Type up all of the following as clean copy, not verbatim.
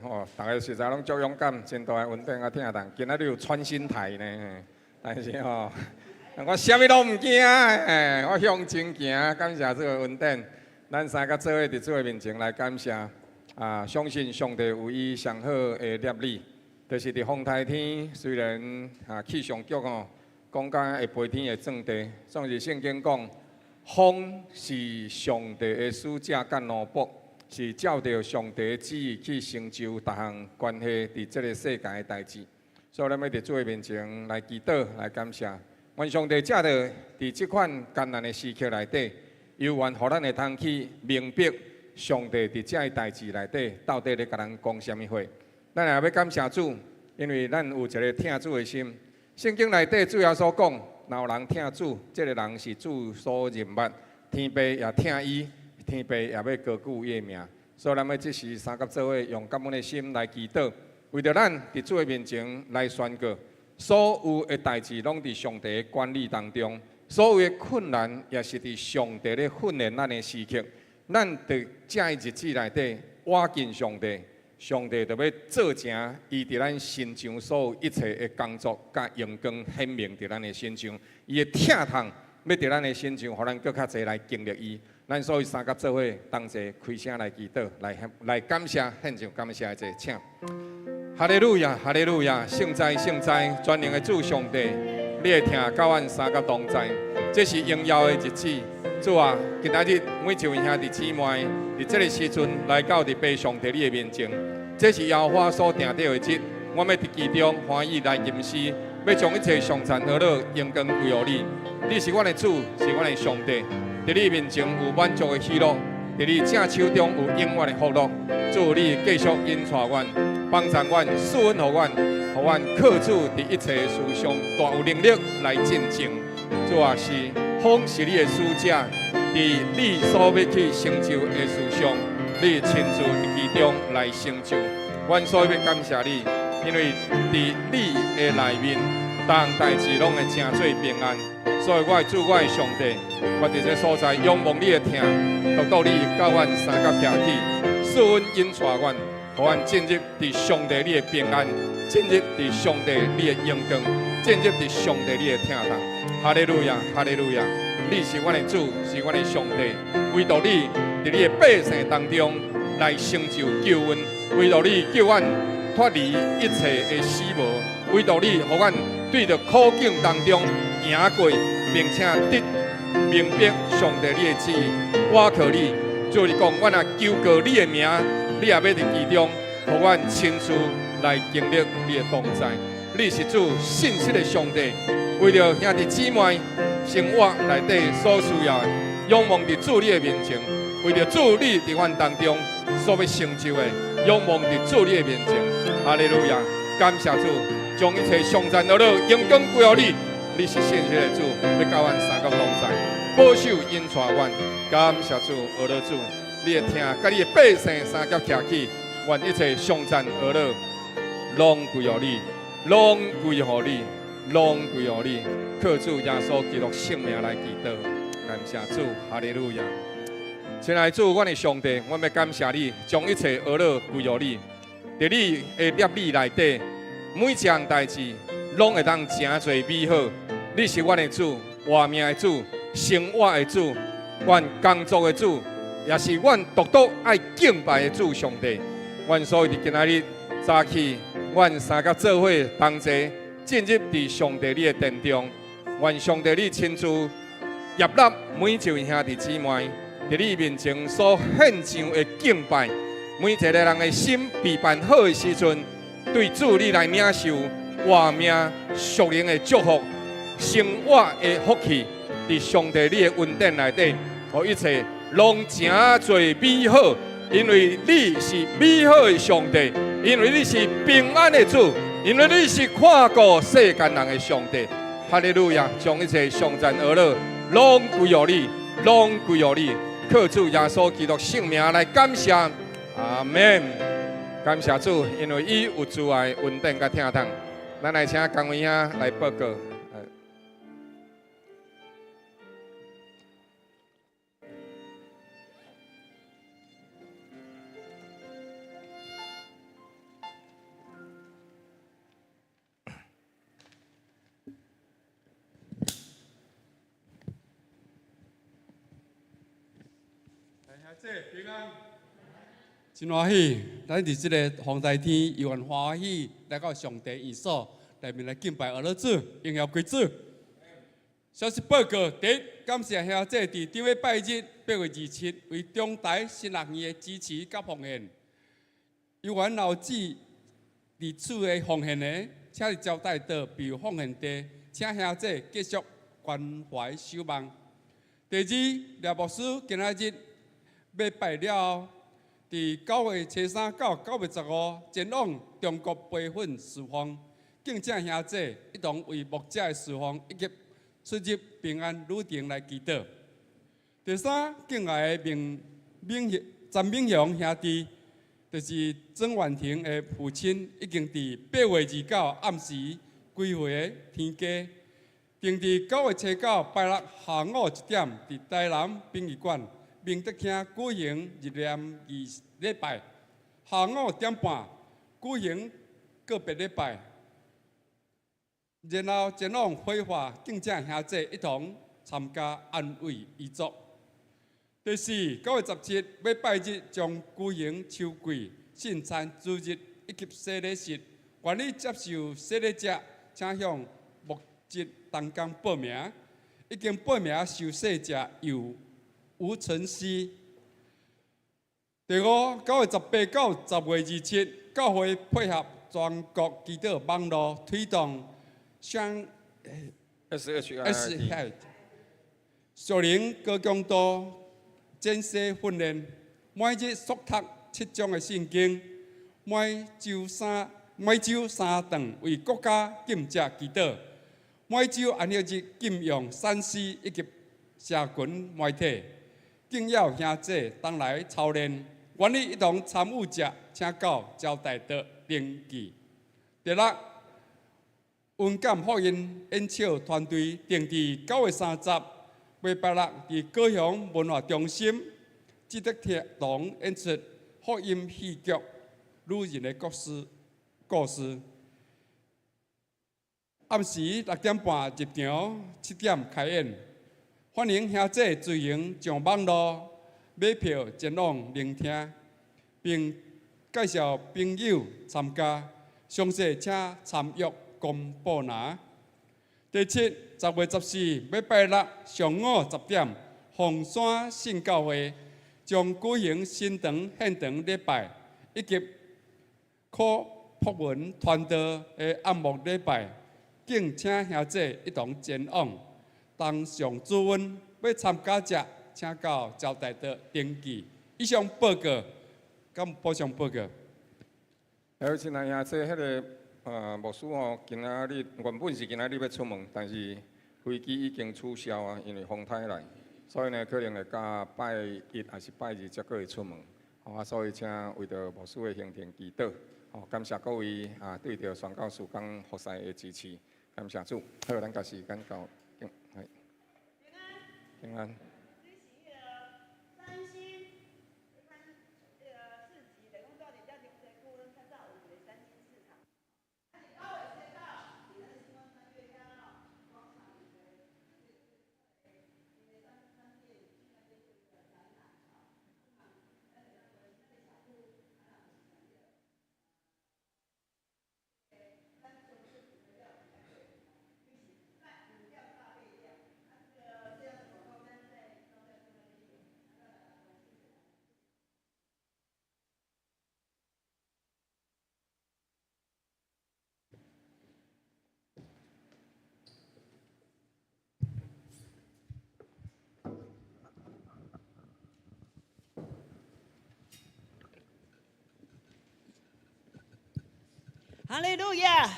吼，逐个實在攏足勇敢，真大的恩典佮疼痛。今仔日有穿心台呢，但是吼，我啥物攏毋驚，欸，我向前行，感謝這个恩典。咱三个做伙佇主的面前來感謝，啊，相信上帝有伊上好的立意，就是佇風颱天，雖然啊氣象局吼講甲會飛天會轉地，總是聖經講，風是上帝的使者佮奴僕，是照著上帝的旨意去成就逐項關係佇這个世界的代誌。所以咱欲佇主的面前來祈禱，來感謝，願上帝藉著佇這款艱難的時刻內底，猶原予咱會通去明白上帝佇這个代誌內底到底咧共咱講啥物話。咱也欲感謝主，因為咱有一个疼主的心。聖經內底主耶穌講，若有人疼主，這个人是主所認捌，天父也疼伊，天父也欲高舉伊的名。所以咱欲這時三佮做伙，用感恩的心來祈禱，為著咱佇主的面前來宣告，所有的代誌攏佇上帝的管理當中，所有的困難也是佇上帝咧訓練咱的時刻。咱佇這个日子內底倚近上帝，上帝就欲做成伊佇咱身上所有一切的工作，佮榮光顯明佇咱的身上。伊的疼痛欲佇咱的身上，予咱閣較濟來經歷伊。咱所以三佮做伙同齊開聲來祈禱，來來感謝，獻上感謝的祭，請。哈利路亞，哈利路亞，聖哉聖哉，全能的主上帝，你的疼佮阮三佮同在，這是榮耀的日子。主啊，今仔日每一位兄弟姊妹，佇這个時陣來到佇父上帝你的面前，這是耶和華所定的日，我欲佇其中歡喜來吟詩，欲將一切頌讚呵咾榮光歸予你。你是阮的主，是阮的上帝，佇你面前有滿足的喜樂，佇你正手中有永遠的福樂。主，你繼續引帶阮，幫助阮，賜恩予阮，予阮靠主佇一切事上大有能力來進前。主啊，是風是你的使者，佇你所欲去成就的事上，你親自佇其中來成就。阮所以欲感謝你，因為佇你的內面，逐項代誌攏會成做平安。所以我的主，我的上帝，我佇這所在仰望你的疼，獨獨你佮阮三佮徛起，賜恩引帶阮，予阮進入佇上帝你的平安，進入佇上帝你的榮光，進入佇上帝你的疼痛。哈利路亞，哈利路亞！你是阮的主，是阮的上帝，唯獨你佇你的百姓當中來成就救恩，唯獨你救阮脫離一切的死亡，唯獨你予阮對著苦境當中贏過，並且得明白上帝你的旨意。倚靠你，主你講，阮若求告你的名，你也欲佇其中，予阮親自來經歷你的同在。你是主信實的上帝，為著兄弟姊妹生活內底所需要的，仰望佇主你的面前，為著主你佇阮當中所欲成就的，仰望佇主你的面前。哈利路亞，感謝主，將一切頌讚呵咾榮光歸予你。你是信實的主，欲佮阮三佮同在，保守引帶阮。感謝主，呵咾主，你的疼佮你的百姓三佮徛起，願一切頌讚呵咾攏歸予你，攏歸予你，攏歸予你。靠主耶穌基督聖名來祈禱，感謝主，哈利路亞。親愛的主，阮的上帝，阮欲感謝你，將一切呵咾歸予你。佇你的立意內底，每一項代誌攏會當成做美好。你是阮的主，活命的主，生活的主，阮工作的主，也是阮獨獨愛敬拜的主上帝。阮所以佇今仔日早起，阮三佮做伙同齊進入佇上帝你的殿中，願上帝你親自悅納每一位兄弟姊妹佇你面前所獻上的敬拜，每一个人的心備辦好的時陣，對主你來領受活命屬靈的祝福、生活的福氣，佇上帝你的恩典內底，予一切攏成做美好，因為你是美好的上帝，因為你是平安的主，因為你是看顧世間人的上帝。哈利路亞，將一切頌讚呵咾攏歸予你，攏歸予你。靠主耶穌基督聖名來感謝，阿門。感謝主，因為伊有慈愛、恩典佮疼痛。咱來請江偉兄來報告。兄姊平安，真歡喜，咱佇這个風台天，猶原歡喜來到上帝御所內面來敬拜阿樂主，榮耀歸主。消息報告：第一，感謝兄姊佇頂禮拜日8月27為中台神學院的支持佮奉獻。猶原有志佇此的奉獻的，請佇招待桌備有奉獻袋，請兄姊繼續關懷守望。第二，廖牧師今仔日欲拜了後，佇9月初3到9月15前往中國培訓事奉，敬請兄姊一同為牧者的事奉以及出入平安旅程來祈禱。第三，敬愛的明明詹明雄兄弟，就是曾婉婷的父親，已經佇8月29暗時歸回天家。定佇9月初9拜六下午1點，佇台南殯儀館明德廳舉行入殮儀禮拜。下午5點半舉行告別禮拜。然後前往火化，敬請兄姊一同參加安慰遺族。第四，9月17欲拜日將舉行秋季聖餐主日以及洗禮式。願意接受洗禮者，請向牧職同工報名。已經報名受洗者有吳晨曦。第五，9月18到10月27，教會配合全國祈禱網路推動雙 S H S H 屬靈高強度進修訓練，每日速讀七章的聖經，每週三頓為國家禁食祈禱，每週安息日禁用3C 以及社群媒體，敬邀兄姊同來操練，願意一同參與者，請到招待桌登記。第六，溫感福音演唱團隊定佇9月30禮拜六，佇高雄文化中心志德堂演出福音戲劇《女人的故事》故事。暗時6點半入場，7點開演。歡迎兄姊隨緣上網路買票前往聆聽，並介紹朋友參加。詳細請參閱公布欄。第七，10月14禮拜六上午10點，鳳山聖教會將舉行新堂獻堂禮拜，以及柯朴文傳道的按牧禮拜，敬請兄姊一同前往。當上主恩欲參加者，請到招待桌登記。以上報告，敢補充報告？好，親愛兄姊，彼个牧師吼，今仔日原本是今仔日欲出門，但是飛機已經取消啊，因為風颱來，所以呢，可能會到拜一抑是拜二才閣會出門。吼啊，所以請為著牧師的行程祈禱。吼，感謝各位啊，對著宣教事工服侍的支持，感謝主。好，咱共時間交，來，平安。這是彼个三星，彼个市集，就講住佇遮中西區，咱較早有一个三星市場。啊是9月初9，佇咱新光三越遐吼，廣場有一个因為商店那邊做一個展覽吼，啊，咱會當關心咱的小區，啊，若有是啥物，咱中式的料理來做，就是賣滷料搭配料，啊，這個這樣的廣告單在招待處那邊有，啊，關心一下。哈利路亞！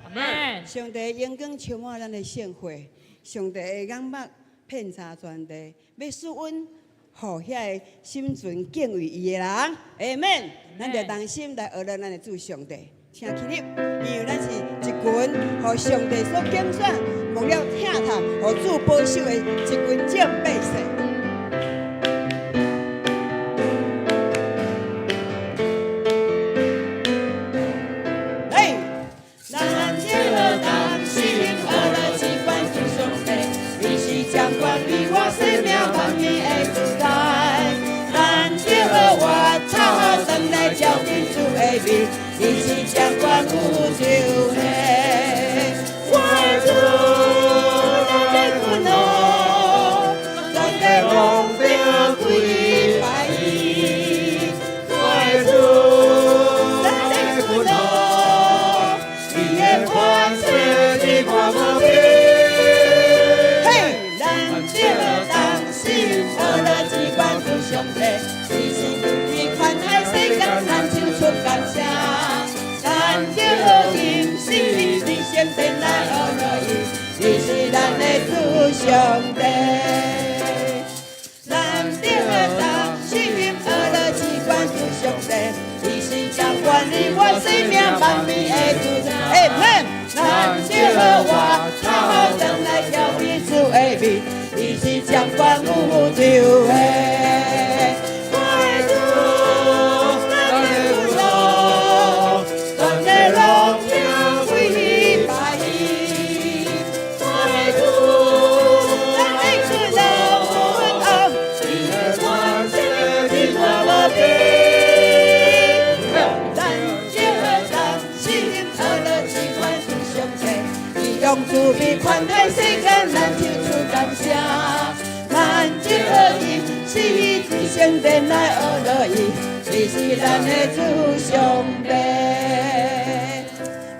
阿門。上帝榮光充滿咱的聖會，上帝的眼目遍察全地，欲賜恩予遐個心存敬畏伊的人。阿門。咱就同心來學咱的主上帝，請起立，因為咱是一群予上帝所揀選、蒙了疼痛、予主保守的一群正百姓。嘿，咱這個同心學來只管主上帝，伊是掌管你我生命萬物的主宰。咱面，伊是掌管宇宙的。我的主，咱的君王，全地拢著跪拜伊。我的主，咱的君王，伊的權勢你看無比。嘿，咱著同心學樂至關主上帝，伊是慈悲寬待世間，咱唱出感謝。咱著認識佇聖殿來學樂伊，伊是咱的主上帝。咱著同心學樂至關主上帝，伊是掌管你我生命萬民的主宰。Amen。咱著活頭轉來調彼主的面，伊是掌管宇宙的。我的主，咱的君王，全地攏著跪拜伊。我的主，咱的君王，伊的權勢你看無比。咱著同心學樂至關主上帝，伊用慈悲寬待世間，咱唱出感謝。咱著認識佇聖殿來學樂伊，伊是咱的主上帝。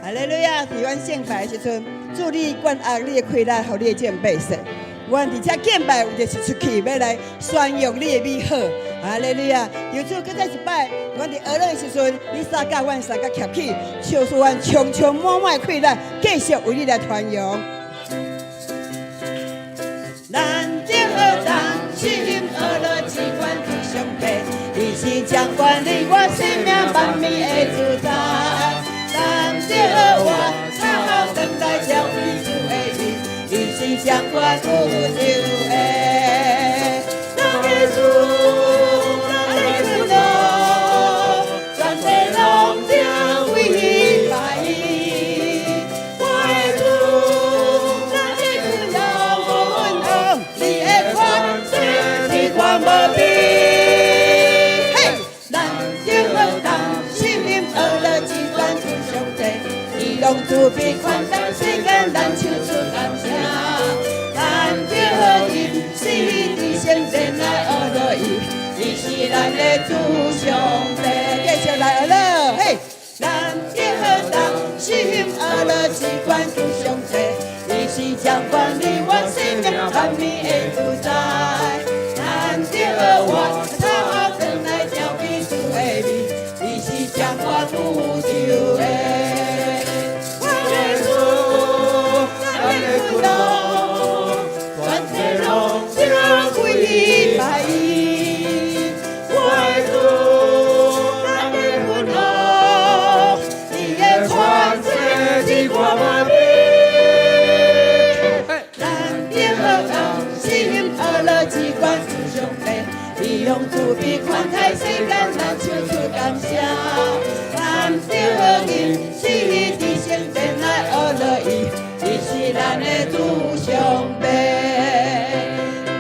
哈利路亞！佇阮聖拜的時陣，主你管壓你的氣力，予你的眾百姓。阮佇遮敬拜，有就是出去欲來宣揚你的美好。哈利路亞！求主閣再一擺，阮佇學樂的時陣，你三甲阮三甲協起，賞賜阮充充滿滿的氣力，繼續為你來傳揚。咱著同心學樂至關主上帝，伊是掌管你我生命萬民的主宰。咱著活頭轉來調彼主的面，伊是掌管宇宙的。咱的主，咱的君王，全地攏著跪拜伊。我的主，咱的君王，你的權勢你看無比。嘿，咱著同心學樂至關主上帝，伊用慈悲寬待世間，咱唱出感謝。咱著認識佇聖殿來學樂伊，伊是咱的主上帝。繼續來學樂，嘿，咱著同心學樂至關主上帝，伊是掌管你我生命萬民的主宰。咱著活頭轉來調彼主的面，伊是掌管宇宙的。我的主，咱的君王，全地攏著跪拜伊。我的主，咱的君王，伊的權勢你看無比。咱著同心學樂至關主上帝，伊用慈悲寬待世間，咱唱出感謝。咱著認識佇聖殿來學樂伊，伊是咱的主上帝。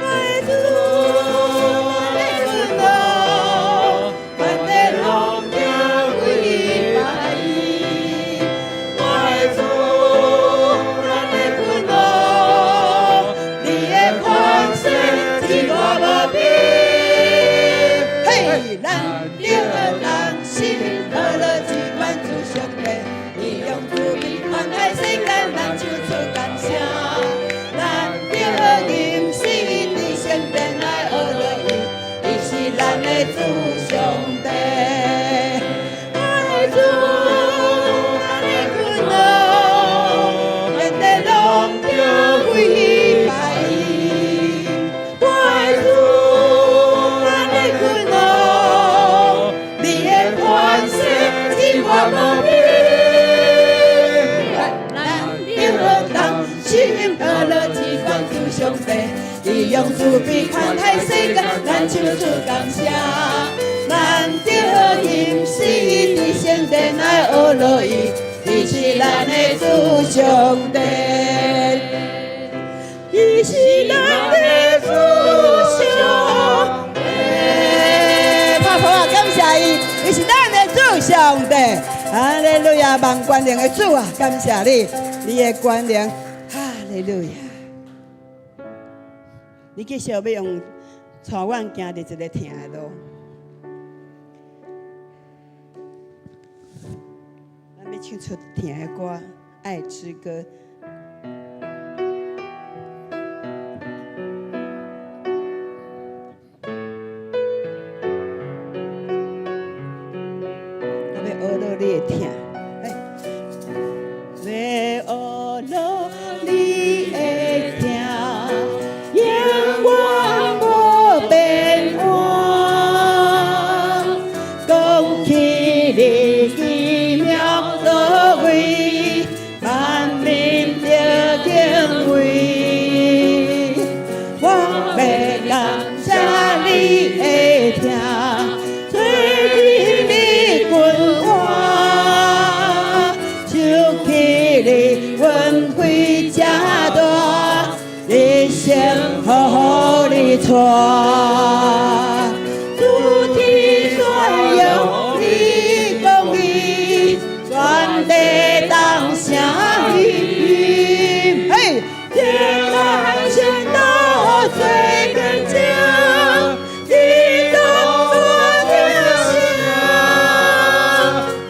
我的主，咱的君王，全地攏著跪拜伊。我的主，咱的君王，你的權勢你看無比。嘿，咱著同心學樂至關主上帝，伊用慈悲寬待世間，咱唱出感謝。咱著認識佇聖殿來學樂伊，伊是咱的主上帝。我的主，咱的君王，全地攏著跪拜伊。我的主，咱的君王，你的權勢你看無比。咱著同心學樂至關主上帝，伊用慈悲寬待世間，咱唱出感謝。咱著認識佇聖殿來學樂伊，伊是咱的主上帝，伊是咱的主上帝。拍手啊，感謝伊，伊是咱的主。主上帝，哈利路亞，萬權能的主啊，感謝你，你的權能，哈利路亞。你繼續欲用帶阮行佇一个疼的路。咱欲唱出疼的歌，《愛之歌》。我欲學落你的疼，欲學落你的疼，永遠無變換。講起你奇妙作為，萬民著敬畏。我欲感謝你的疼，做陣你困我，受起你恩惠這大，一生予你帶。主天宣揚你公義，全地同聲吟。嘿，天來宣道最堅強，基督做天聲。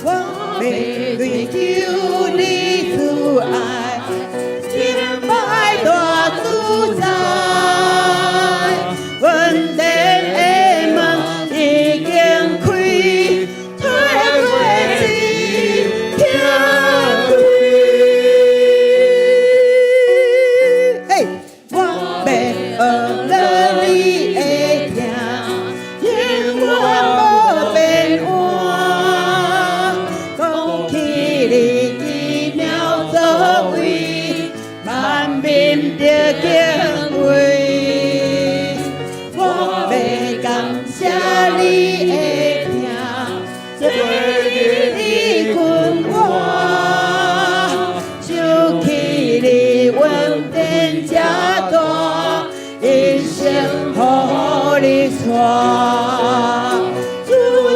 我欲追求你慈愛，敬拜大主宰。恩典的門已經開，吹過一聽開。嘿，我欲學落你的疼，永遠無變換。講起你奇妙作為，萬民著敬畏。我欲感謝你的疼，做陣你困我，受起你恩典這大，一生予你帶。主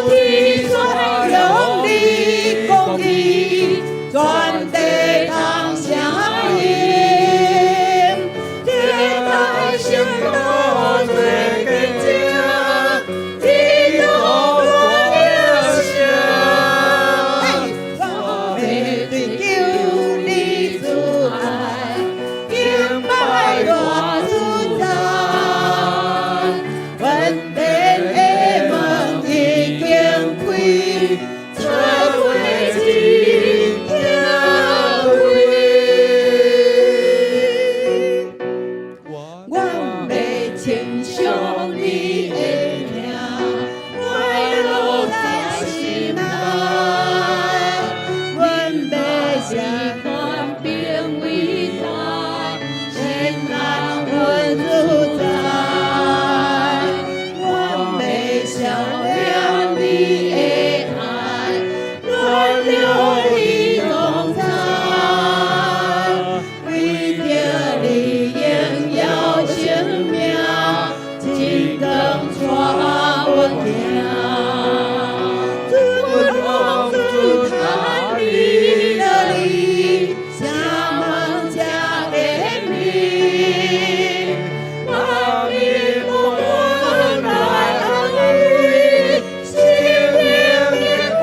天宣揚你公義，全地同聲吟。天來宣道最堅強，基督做天聲。我欲追求你慈愛，敬拜大主宰。恩典的門已經開，吹過一聽開。我欲親像你的疼，快樂在心內。阮欲是權柄偉大，心安穩自在。我欲曉念你的愛，暖流你同在，為著你榮耀生命，真光帶阮行。主主主你樂你，城門這堅密，萬民無來安慰，生命的果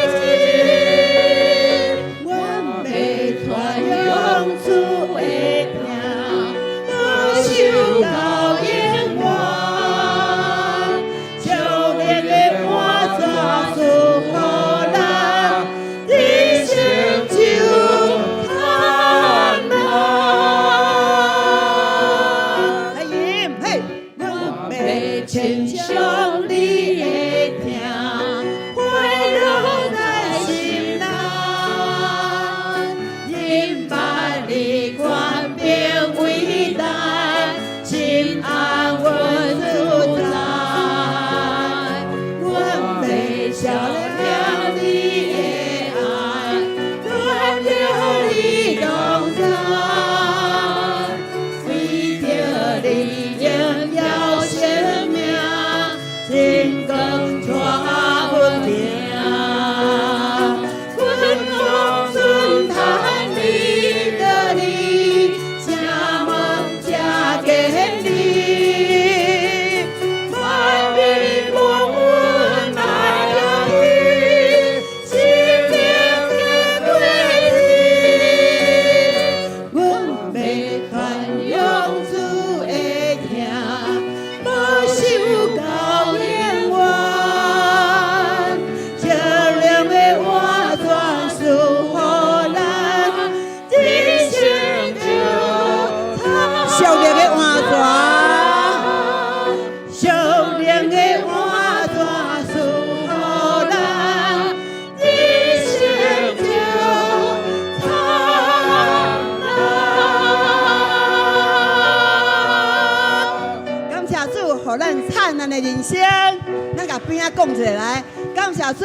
子。阮欲傳揚主的疼，保守到永遠。少年的磐石賜予咱，人生就燦爛。來吟嘿，阮欲親像你的疼，快樂在心內。明白你權柄偉大，心安穩自在。阮欲曉念你的愛，暖流你同在，為著你榮耀生命，真光帶阮行。爛的人生。咱共邊仔講一下來，感謝主，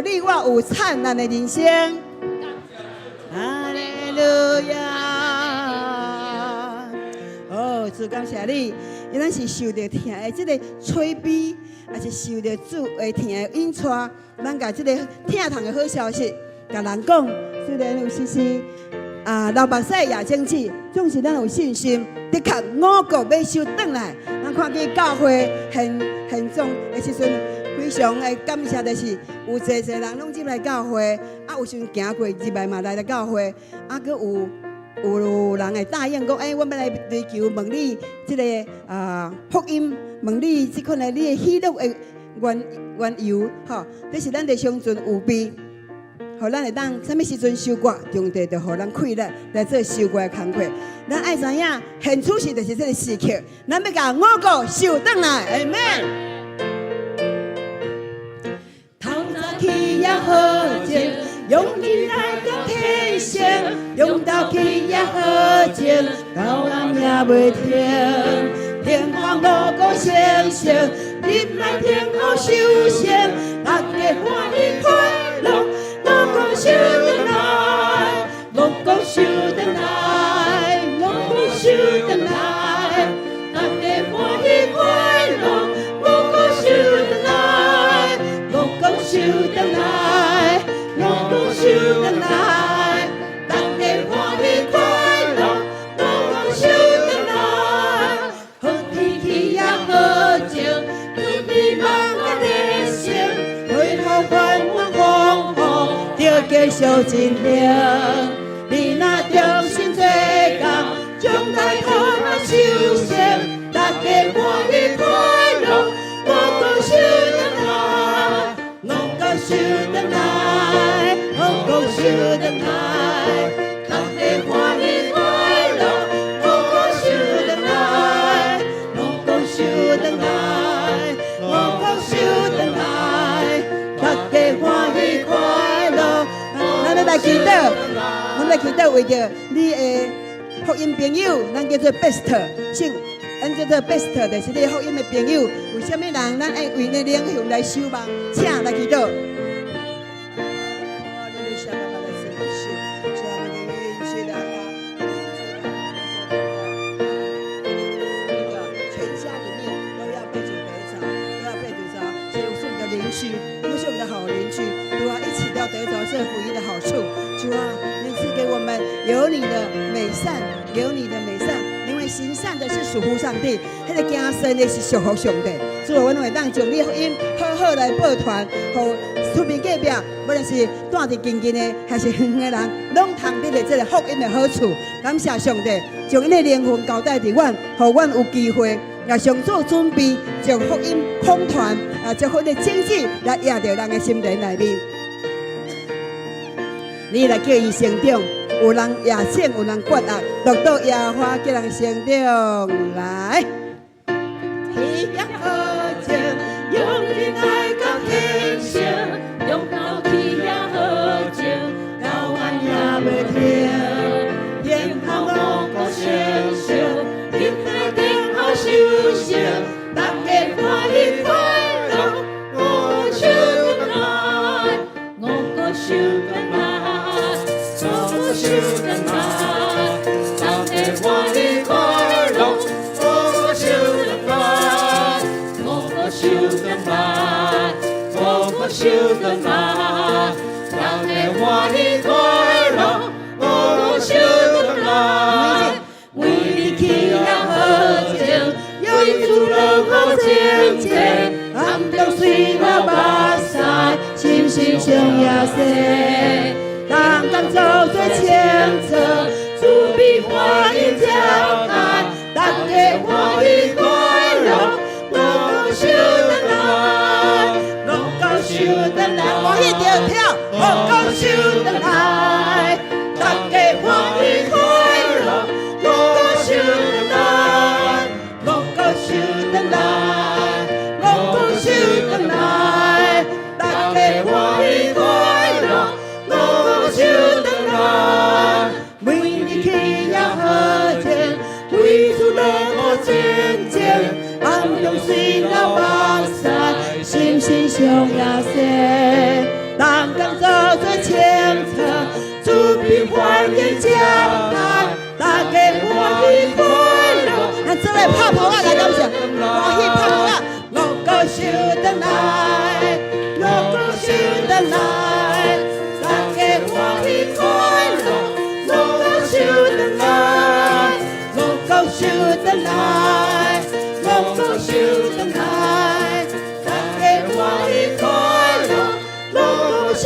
予你我有燦爛的人生。哈利路亞！哦，主感謝你，因咱是受著疼的這個催逼，抑是受著主的疼的引帶，咱共這個疼痛的好消息，共人講。雖然有時時啊流目屎也爭子，總是咱有信心，的確五穀欲收轉來。咱看見教會現現狀的時陣，非常的感謝，就是有濟濟人攏入來教會，啊有時陣行過入來嘛來來教會，啊閣有人會答應講，欸，我欲來追求問你這个啊福音，問你這款的你的喜樂的緣緣由，吼，這是咱的上陣預備。予咱會當啥物時陣收割，上帝就予咱氣力來做收割的工課。咱愛知影，現此時就是這个時刻，咱欲共五穀收轉來，阿們。透早起也好靜，用力來到天上，中晝起也好靜，到暗也袂停。天空五穀成熟，入來等候收成，大家歡喜快樂。五穀收轉來，五穀收轉來，五穀收轉來，大家歡喜快樂。五穀收轉來，五穀收轉來，五穀收轉來，大家歡喜快樂。五穀收轉來，好天氣也好晴，準備忙甲熱情，開好繁忙豐富，著繼續進行。你若忠心做工，將來通啊收成，大家歡喜快樂。五穀收轉來，五穀收轉來，五穀收轉來，大家歡喜快樂。五穀收轉來，五穀收轉來，五穀收轉來，大家歡喜快樂。咱來祈禱，咱來祈禱，為著你的福音朋友，咱叫做 best，聖，咱叫做 best，就是你福音的朋友。有啥物人，咱愛為你靈魂來守望，請來祈禱。全家裡面都要被主得著，都要被主得著，所以是我們的鄰居，都是我們的好鄰居，都要一起都要得著這福音的好處。主啊，你賜給我們有你的美善，有你的美善，因為行善的是屬乎上帝，彼个行善的是屬乎上帝。主啊，阮會當將你福音好好來報傳，予厝邊隔壁，無論是住佇近近的，還是遠遠的人，攏通得著這个福音的好處。感謝上帝，將𪜶的靈魂交代佇阮，予阮有機會，也上做準備，將福音廣傳，啊，將福音的種子來壓佇人的心田內面。你來叫伊成長，有人也種，有人灌壓，直到耶和華叫人成長來。起也好靜，用力來到天上，中晝起也好靜，到晚也袂停。天空五穀成熟，入來等候收成，大家歡喜快樂，五穀收轉來，五穀收轉來，五穀收轉來，大家歡喜快樂，五穀收轉來，五穀收轉來，五穀收轉來，大家歡喜快樂，五穀收轉來，為你起也好靜，為主樂好前前，暗中雖流目屎，心是像耶穌，同工做做清楚，主必歡迎接待，大家歡喜快樂，五穀收轉來，五穀收轉來，歡喜就跳，五穀收轉來，大家歡喜快樂，五穀收轉來，五穀收轉來，五穀收轉來，大家歡喜快樂，五穀收轉來，每日起也好靜，為主樂好前前，暗中雖流目心心相耶稣，同工做做清楚，主必欢迎接待，大家歡喜快樂。咱做來拍鼓仔來感謝，歡喜拍鼓仔，五穀收轉來，五穀收轉來，大家歡喜快樂，五穀收轉來，五穀收轉來，五穀收轉來，大家歡喜快樂，五穀收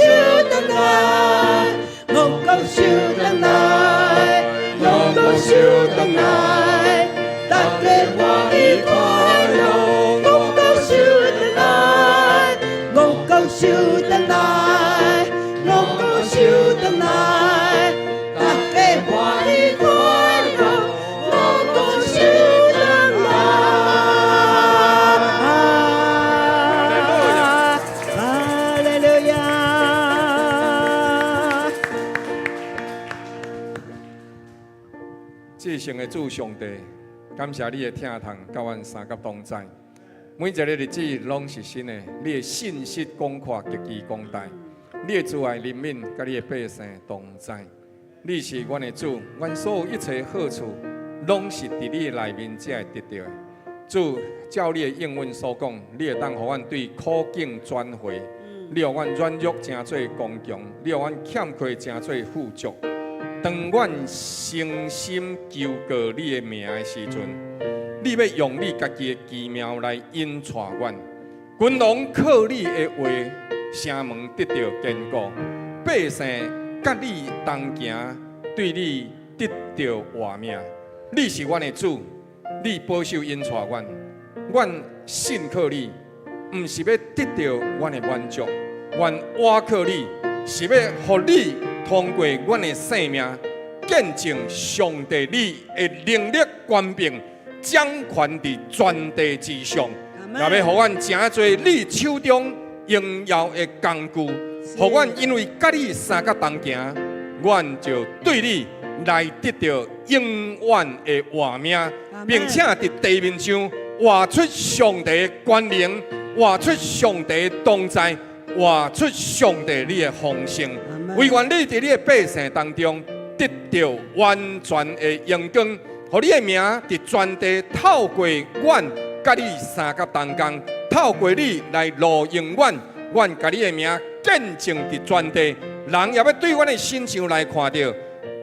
轉來，五穀收轉來，五穀收轉來，大家歡喜快樂，五穀收轉來，五穀收轉來，五穀收轉來，大家歡喜快樂，五穀收轉來。哈利路亞！至聖的主上帝，感謝你的疼痛，佮阮相佮同在。每一个日子攏是新的，你的信實廣闊極其廣大，你的慈愛憐憫佮你的百姓同在。你是阮的主，阮所有一切好處，攏是佇你的內面才會得著的。主，照你的應允所講，你會當予阮對苦境轉回，你予阮軟弱成做剛強，你予阮欠缺成做富足。當阮誠心求告你的名的時陣，你欲用你家己的奇妙來引帶阮。君王靠你的話，城門得著堅固，百姓佮你同行，對你得著活命。你是阮的主，你保守引帶阮，阮信靠你，毋是欲得著阮的滿足，阮倚靠你，是欲予你通過阮的生命，見證上帝你的能力權柄，掌權佇全地之上，也欲予阮成做你手中榮耀的工具，予阮因為佮你相佮同行，阮就對你來得著永遠的活命，並且佇地面上活出上帝的權能，活出上帝的同在，活出上帝你的豐盛。惟願你佇你的百姓當中得著完全的榮光，予你的名佇全地透過阮佮你相佮同工，透過你來錄用阮，阮共你的名見證佇全地，人也欲對阮的身上來看著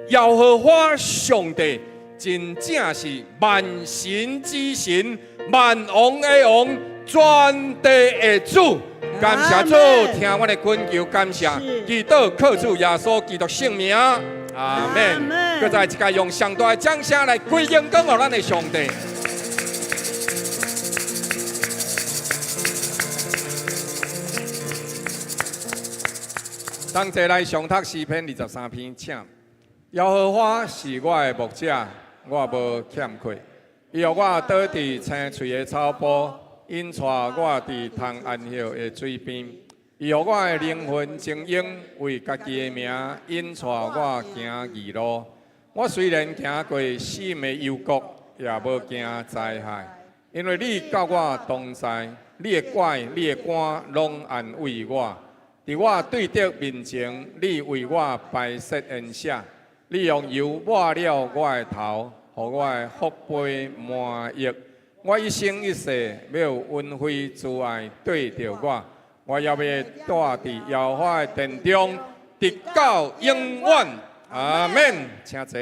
耶和華上帝真正是萬神之神、萬王的王、全地的主。感謝主，聽阮的懇求，感謝祈禱靠主耶穌基督聖名，阿們。閣再一擺用上大的掌聲來歸榮光予咱的上帝。同齊來上讀詩篇23篇，請。耶和華是我的牧者，我無欠缺。伊予我倒佇青翠的草埔，引帶我佇通安歇的水邊。伊予我的靈魂晶瑩，為家己的名引帶我行義路。我雖然行過死的幽谷，也無驚災害，因為你佮我同在，你的拐、你的竿攏安慰我。佇我對敵面前，你為我擺設筵席，你用油抹了我的頭，予我的福杯滿溢。我一生一世欲有恩惠慈愛綴著我，我也欲蹛佇耶和華的殿中，直到永遠。阿們，請坐。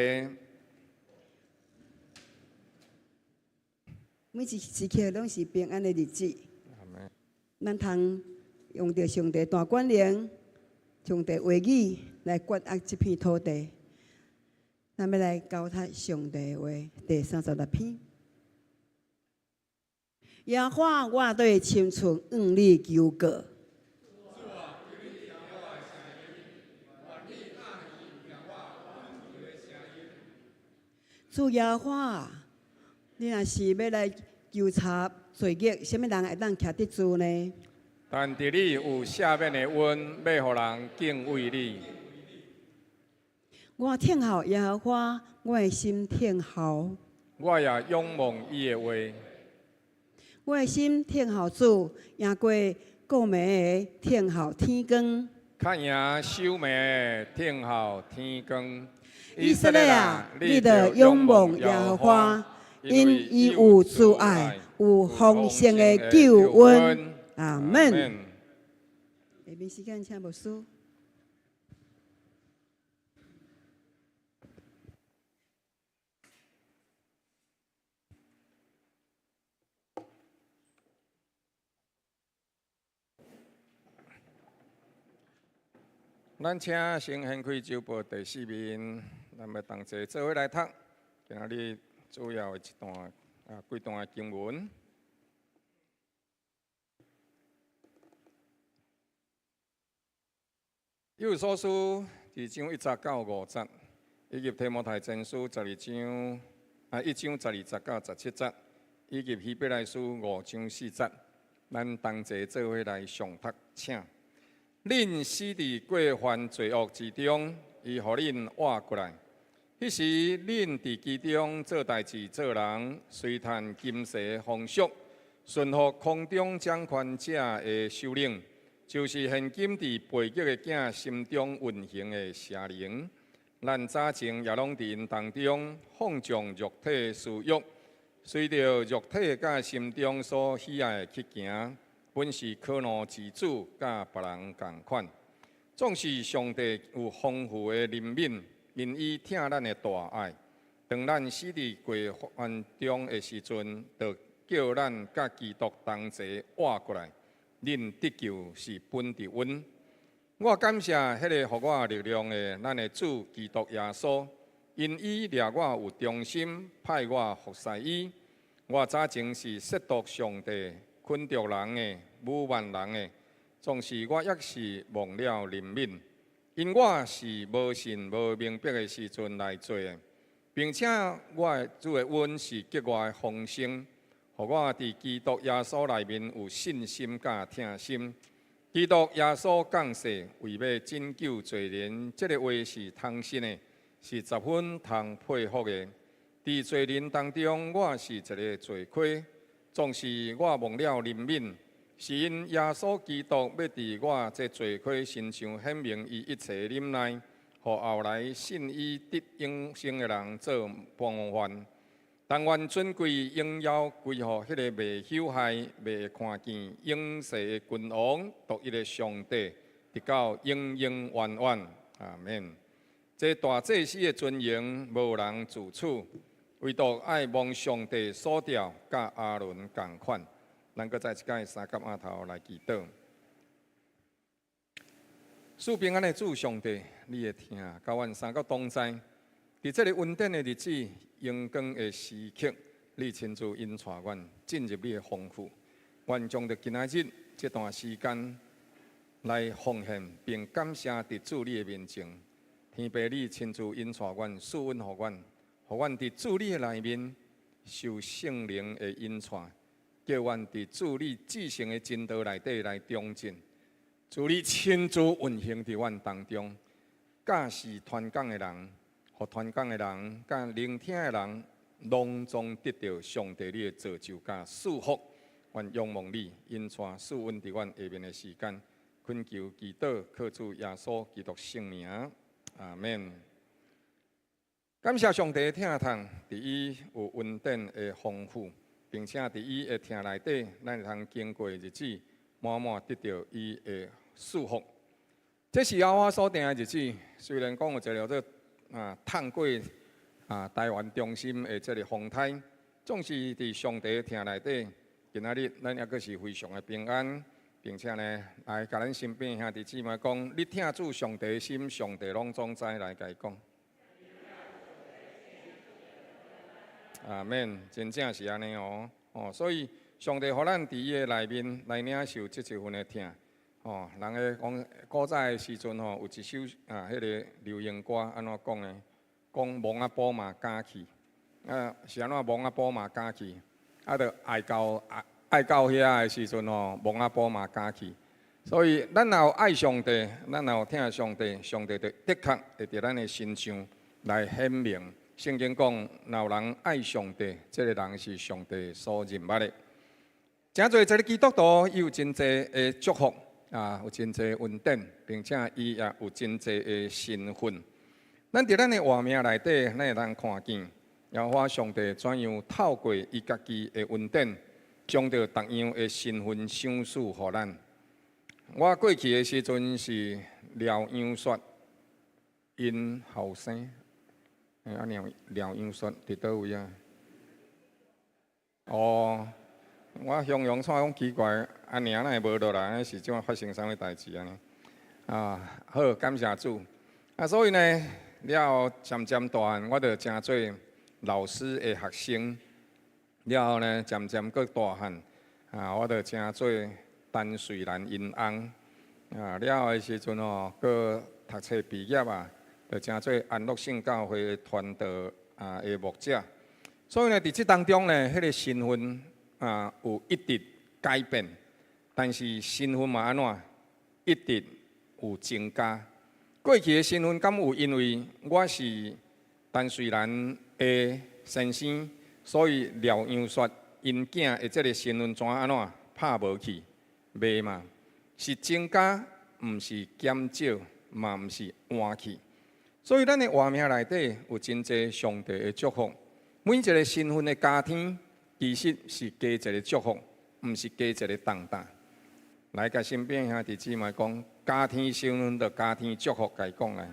每一時刻攏是平安的日子。咱通用著上帝大權能，上帝話語來管轄這片土地。咱欲來交託上帝的話，第36篇。耶和華，我對深處向你求告。主耶和華，你若是欲來究查罪孽，啥物人會當徛得住呢？但佇你有赦免的恩，欲予人敬畏你。我等候耶和華，我的心等候。我也仰望伊的話。我的心等候主，贏過顧暝的聽候天光。較贏守暝的聽候天光。以色列啊，你著仰望耶和華，因伊有慈愛，有豐盛的救恩。阿門。下面時間請牧師。咱請先掀開週報第四面，咱欲同齊做伙來讀。今仔日主要的一段啊，幾段的經文。以弗所書二章一節到五節，以及提摩太前書12章啊一章12節到17節，以及希伯來書五章四節，咱同齊做伙來誦讀，請。恁死佇過犯罪惡之中，伊予恁活過來。彼時恁佇其中做代誌做人，隨趁今世的風俗，順服空中掌權者的首領，就是現今佇悖逆的囝心中運行的邪靈。咱早前也攏佇𪜶當中放縱肉體的私欲，隨著肉體佮心中所喜愛的去行。本是可怒之子，佮別人仝款。總是上帝有豐富的憐憫，因伊疼咱的大愛。當咱死佇過犯中的時陣，就叫咱佮基督同齊活過來。恁得救是本得恩。我感謝彼个予我力量的咱的主基督耶穌，因伊掠我有忠心，派我服侍伊。我早前是褻瀆上帝、捆著人的、侮慢人的，總是我抑是蒙了憐憫，因我是無信無明白的時陣來做的，並且我的主的恩是格外豐盛，予我佇基督耶穌內面有信心佮疼心。基督耶穌降世為欲拯救罪人，這个話是通信的，是十分通佩服的。佇罪人當中，我是一个罪魁。總是我蒙了憐憫，是因耶穌基督欲佇我這罪魁身上顯明伊一切忍耐，予後來信伊得永生的人做榜範。但願尊貴榮耀歸予彼个袂朽壞、袂看見永世的君王，獨一的上帝，直到永永遠遠。阿們。這大祭司的尊榮，無人自取。唯獨愛蒙上帝所召，佮亞倫仝款。咱閣再一擺三磕額頭來祈禱。賜平安的主上帝，你的疼佮阮三個同在。佇這个恩典的日子，榮光的時刻，你親自引帶阮進入你的豐富。願將著今仔日這段時間來奉獻，並感謝佇主你的面前。天父，你親自引帶阮，賜恩予阮。予阮佇主你的內面受聖靈的引帶，叫阮佇主你至聖的真道內底來長進。主你親自運行佇阮當中，教示傳講的人，予傳講的人，佮聆聽的人，攏總得著上帝你的造就佮祝福。阮仰望你，引帶賜恩佇阮下面的時間，懇求祈禱，靠主耶穌基督聖名，阿們。感謝上帝的疼痛，佇伊有恩典的豐富，並且佇伊的疼內底，咱會通經過日子，滿滿得著伊的祝福。這是阿我所定的日子，雖然講有一個叫做啊痛過啊台灣中心的這个風颱，總是佇上帝的疼內底，今仔日咱猶閣是非常的平安，並且呢，來共咱身邊兄弟姊妹講，你疼主上帝的心，上帝攏總知，來共伊講。阿們，真正是按呢哦，哦，所以上帝予咱佇伊的內面來領受這一份的疼，哦，人咧講古早的時陣吼，有一首啊，彼个流行歌按怎講呢？講墓仔埔嘛敢去，啊是按怎墓仔埔嘛敢去，啊，著愛到愛愛到遐的時陣吼，墓仔埔嘛敢去。所以咱若有愛上帝，咱若有疼上帝，上帝就的確會佇咱的身上來顯明。聖經講，若有人愛上帝，這个人是上帝所認捌的。成做一个基督徒，伊有真濟的祝福啊，有真濟恩典，並且伊也有真濟的身份。咱佇咱的活命內底，咱會當看見耶和華上帝怎樣透過伊家己的恩典，將著逐樣的身份賞賜予咱。我過去的時陣是廖楊雪𪜶後生，啊廖楊雪佇佗位啊？哦，我形容煞講奇怪，阿娘哪會無落來？是這擺發生啥物代誌按呢？啊，好，感謝主。啊，所以呢，了後漸漸大漢，我就成做老師的學生。了後呢，漸漸閣大漢，啊，我就成做陳瑞蘭𪜶翁。啊，了後的時陣吼，閣讀冊畢業啊，就成做安樂聖教會傳道啊的牧者。所以呢，佇這當中呢，彼個身份啊有一直改變，但是身份嘛按怎一直有增加。過去的身份敢有因為我是陳瑞蘭的先生，所以廖楊雪𪜶囝的這個身份怎按怎拍無去？袂嘛，是增加，毋是減少，嘛毋是換去。所以咱的活命內底有真濟上帝的祝福。每一個身份的加添，其實是加一個祝福，毋是加一個重擔。來，共身邊兄弟姊妹講，加添身份就加添祝福，共伊講來。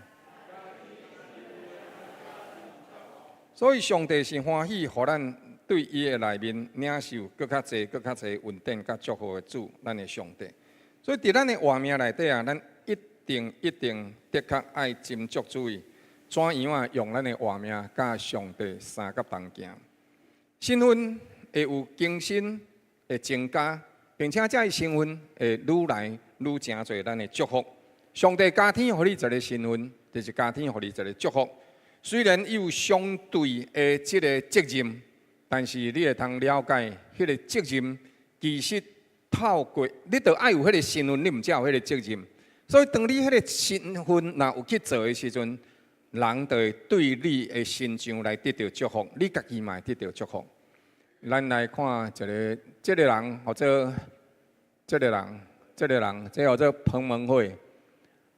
所以上帝是歡喜，予咱對伊的內面領受閣較濟、閣較濟恩典佮祝福的主，咱的上帝。所以佇咱的活命內底啊，咱一定一定的確愛斟酌注意，怎樣啊用咱的活命佮上帝相佮同行。身份會有更新，會增加，並且這个身份會愈來愈成做咱的祝福。上帝加添予你一個身份，就是加添予你一個祝福。雖然伊有相對的這個責任，但是你會通了解，彼個責任其實透過你著愛有彼個身份，你毋才有彼個責任。所以當你彼個身份若有去做的時陣，人就會對你的身上來得著祝福，你家己嘛會得著祝福。咱來看一個，這個人號做這個人，這個人，這號做彭蒙惠。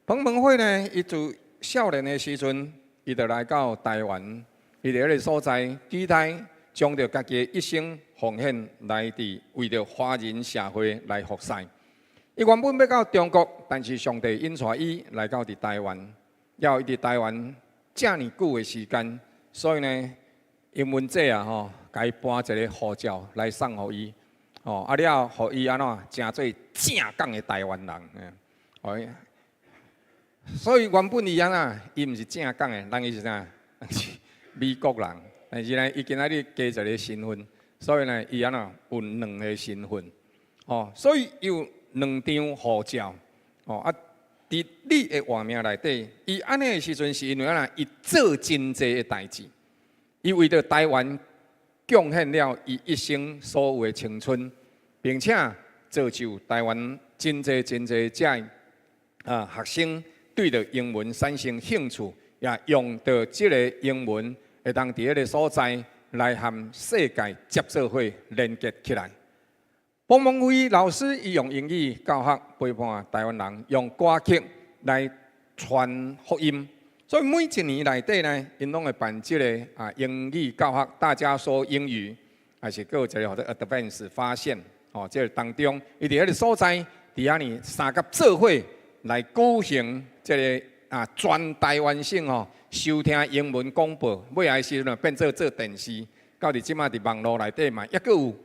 彭蒙惠呢，伊自少年的時陣，伊就來到台灣，伊佇彼个所在，期待將著家己的一生奉獻來佇為著華人社會來服侍。伊原本欲到中國，但是上帝引帶伊來到佇台灣，了後伊佇台灣遮爾久的時間，所以呢，英文姐啊吼，共伊頒一个護照來送予伊，吼啊了後，予伊按怎成做正港的台灣人，哦，所以原本伊按怎，伊毋是正港的，人伊是啥？人是美國人，但是呢，伊今仔日加一个身份，所以呢，伊按怎有兩个身份，哦，所以有兩張護照，哦啊，佇你的活命內底，伊按呢的時陣是因為按怎，伊做真濟的代誌，伊為著台灣貢獻了伊一生所有的青春，並且造就台灣真濟真濟遮啊學生對著英文產生興趣，也用著這个英文會當佇彼个所在來和世界接做伙連結起來。彭蒙惠老師伊用英語教學陪伴台灣人，用歌曲來傳福音。所以每一年內底呢，𪜶攏會辦這个啊英語教學，大家說英語，還是閣有一个號做 Advance 發現哦，這个當中，伊佇彼个所在，佇遐呢相佮做伙來舉行這个啊全台灣省吼收聽英文廣播，尾仔時陣變做做電視，到佇這馬佇網路內底嘛，抑閣有。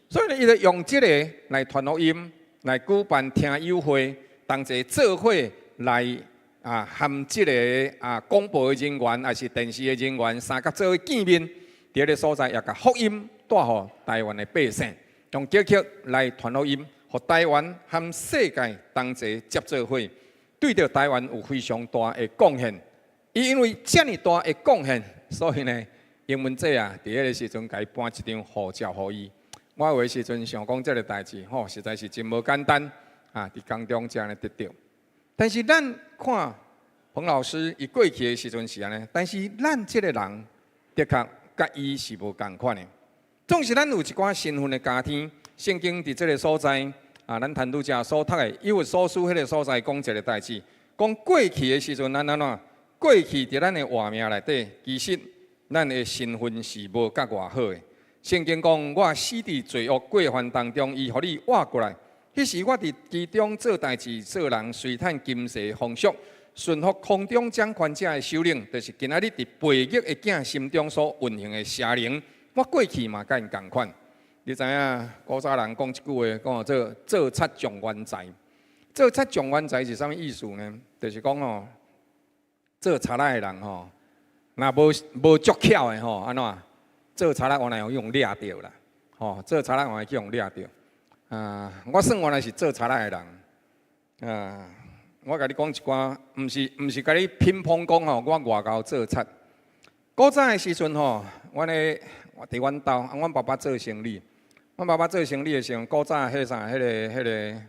所以呢，伊就用這个來傳福音，來舉辦聽友會，同齊做伙來啊，和這个啊廣播的人員，抑是電視的人員，相佮做伙見面，佇彼个所在也共福音帶予台灣的百姓，用歌曲來傳福音，予台灣和世界同齊接做伙，對著台灣有非常大的貢獻。伊因為遮爾大的貢獻，所以呢，英文姐啊，佇彼个時陣共伊頒一張護照予伊。我有的時陣想講這个代誌，吼，實在是真無簡單啊！佇當中這樣得著。但是咱看彭老師伊過去的時陣是按呢，但是咱這个人的確佮伊是無仝款的。總是咱有一寡身份的加添，聖經佇這个所在啊，咱陳拄才所讀的以弗所書彼个所在講一个代誌，講過去的時陣，咱按怎？過去佇咱的活命內底，其實咱的身份是無佮偌好的。聖經講，我死佇罪惡過犯當中，伊予你活過來。彼時我佇其中做代誌、做人，隨趁今世風俗，順服空中掌權者的首領，就是今仔日佇悖逆的囝心中所運行的邪靈。我過去嘛佮𪜶仝款。你知影古早人講一句話，講做做賊狀元才。做賊狀元才是啥物意思呢？就是講哦，做賊仔的人吼，若無無足巧的吼，按怎？做賊仔原來會予掠著啦，吼！做賊仔原來去予掠著。啊，我算原來是做賊仔的人。啊，我共你講一寡，毋是毋是共你品評講吼，我偌𠢕做賊。古早的時陣吼，阮咧佇阮兜，啊，阮爸爸做生理。阮爸爸做生理的時陣，古早彼啥，彼个、彼个、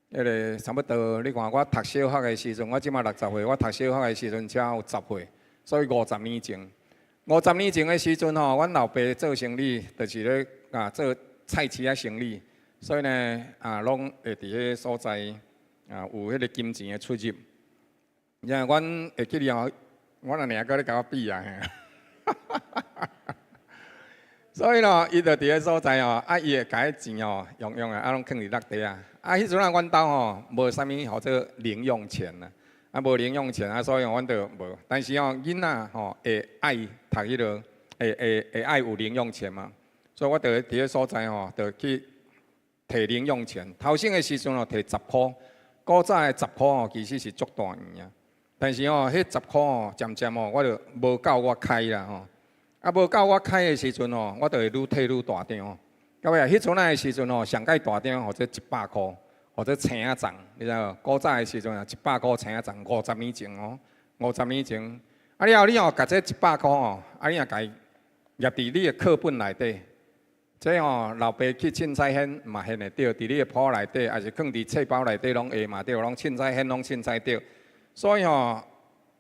彼个差不多。你看我讀小學的時陣，我這馬60歲，我讀小學的時陣才有10歲，所以50年前。50年前的時陣吼，阮老爸做生理，就是咧啊做菜市仔生理，所以呢啊，攏會佇彼个所在啊有彼个金錢的出入。然後阮會記得吼，阮阿娘閣咧共我比啊。所以咯，伊就佇彼所在吼，啊，伊會共彼錢吼，用用啊，啊，攏囥佇落地啊。啊，彼陣啊，阮兜吼無啥物號做零用錢啊，啊，無零用錢啊，所以阮就無。但是吼，囡仔吼會愛讀彼落，會會會愛有零用錢嘛。所以我就佇彼所在吼，就去提零用錢。頭先的時陣吼，提十箍，古早的十箍吼，其實是足大圓啊。但是吼，彼十箍吼，漸漸吼，我就無夠我開啦吼。啊，無夠我開的時陣吼，我就會愈提愈大張。到尾啊，彼陣仔的時陣吼，上蓋大張或者100箍，或者青仔叢，你知無？古早的時陣啊，100箍青仔叢，五十年前哦，五十年前。啊了後，你吼共這100箍吼，啊你若共伊挹佇你的課本內底，這吼老爸去凊彩掀嘛掀會著，佇你的簿內底，抑是囥佇冊包內底攏會嘛對，攏凊彩掀攏凊彩著。所以吼，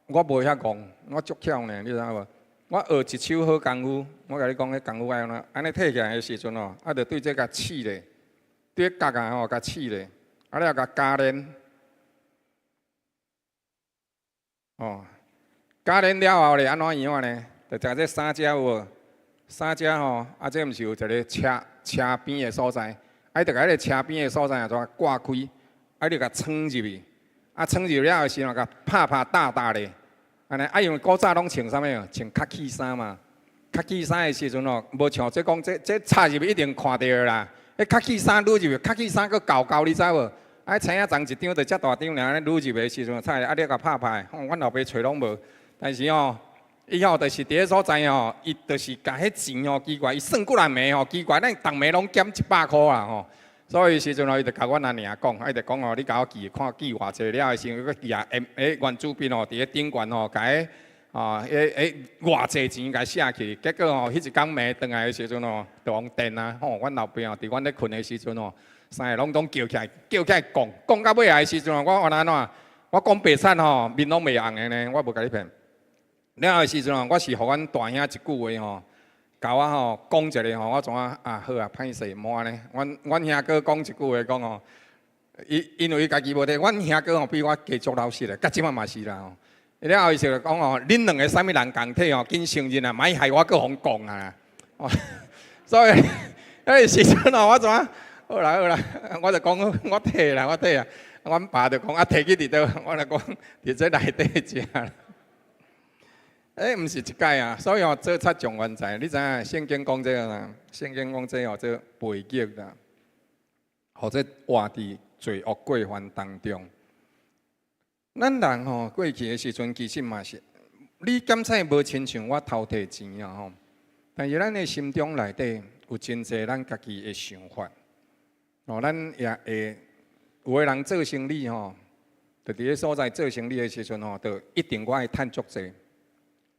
我無遐戇，我足巧呢，你知影無？我學一手好功夫，我共你講，彼功夫愛按怎？按呢提起來的時陣吼，啊，就對這共試咧，對角仔吼共試咧，啊了共加練，哦，加練了後咧，按怎樣呢？就共這衫遮有無？衫遮吼，啊，這毋是有一个車車邊的所在，啊，就共彼个車邊的所在啊，怎掛開，啊，你共穿入去，啊，穿入了的時陣，共拍拍搭搭咧。按呢，啊，因為古早攏穿啥物哦？穿卡其衫嘛。卡其衫的時陣哦，無像這講這這插入去一定看著的啦。彼卡其衫擼入去，卡其衫閣厚厚，你知無？啊，青仔叢一張就遮大張爾，按呢擼入去的時陣，插啊，你共拍拍，吼，阮老爸揣攏無。但是吼，伊吼就是佇彼所在吼，伊就是共彼錢吼奇怪，伊算幾若暝吼奇怪，咱逐暝攏減100箍啊吼。所以時陣吼，伊就共阮阿娘講，伊就講吼，你共我記，看記偌濟了的時陣，閣舉 M 彼原子筆吼，佇彼頂懸吼，共彼吼，彼彼偌濟錢共寫去。結果吼，彼一工暝轉來的時陣吼，就予電啊！吼，阮老爸吼，佇阮咧睏的時陣吼，三个攏總叫起來，叫起來講，講到尾仔的時陣，我原來按怎？我講白賊吼，面攏袂紅的呢，我無共你騙。了的時陣吼，我是予阮大兄一句話吼，共我吼講一个吼，我怎啊啊好啊，歹勢，莫按呢。阮阮兄哥講一句話講吼，伊因為伊家己無佇，阮兄哥吼比我加足老實的，到這馬嘛是啦吼。了後伊就講吼，恁兩个啥物人仝體吼，緊承認啊，莫害我閣予人講啊。所以彼个時陣吼，我怎啊？好啦好啦，我就講我退啦，我退啊。阮爸就講啊，提去佇佗？我就講佇這內底食。欸，毋是一擺啊，所以吼做賊狀元才，你知影聖經講這个啦？聖經講這吼做背逆啦，或者活佇罪惡過犯當中。咱人吼過去的時陣，其實嘛是，你檢查無親像我偷提錢啊吼，但是咱的心中內底有真濟咱家己的想法。哦，咱也會有的人做生理吼，就佇咧所在做生理的時陣吼，就一定我愛趁足濟。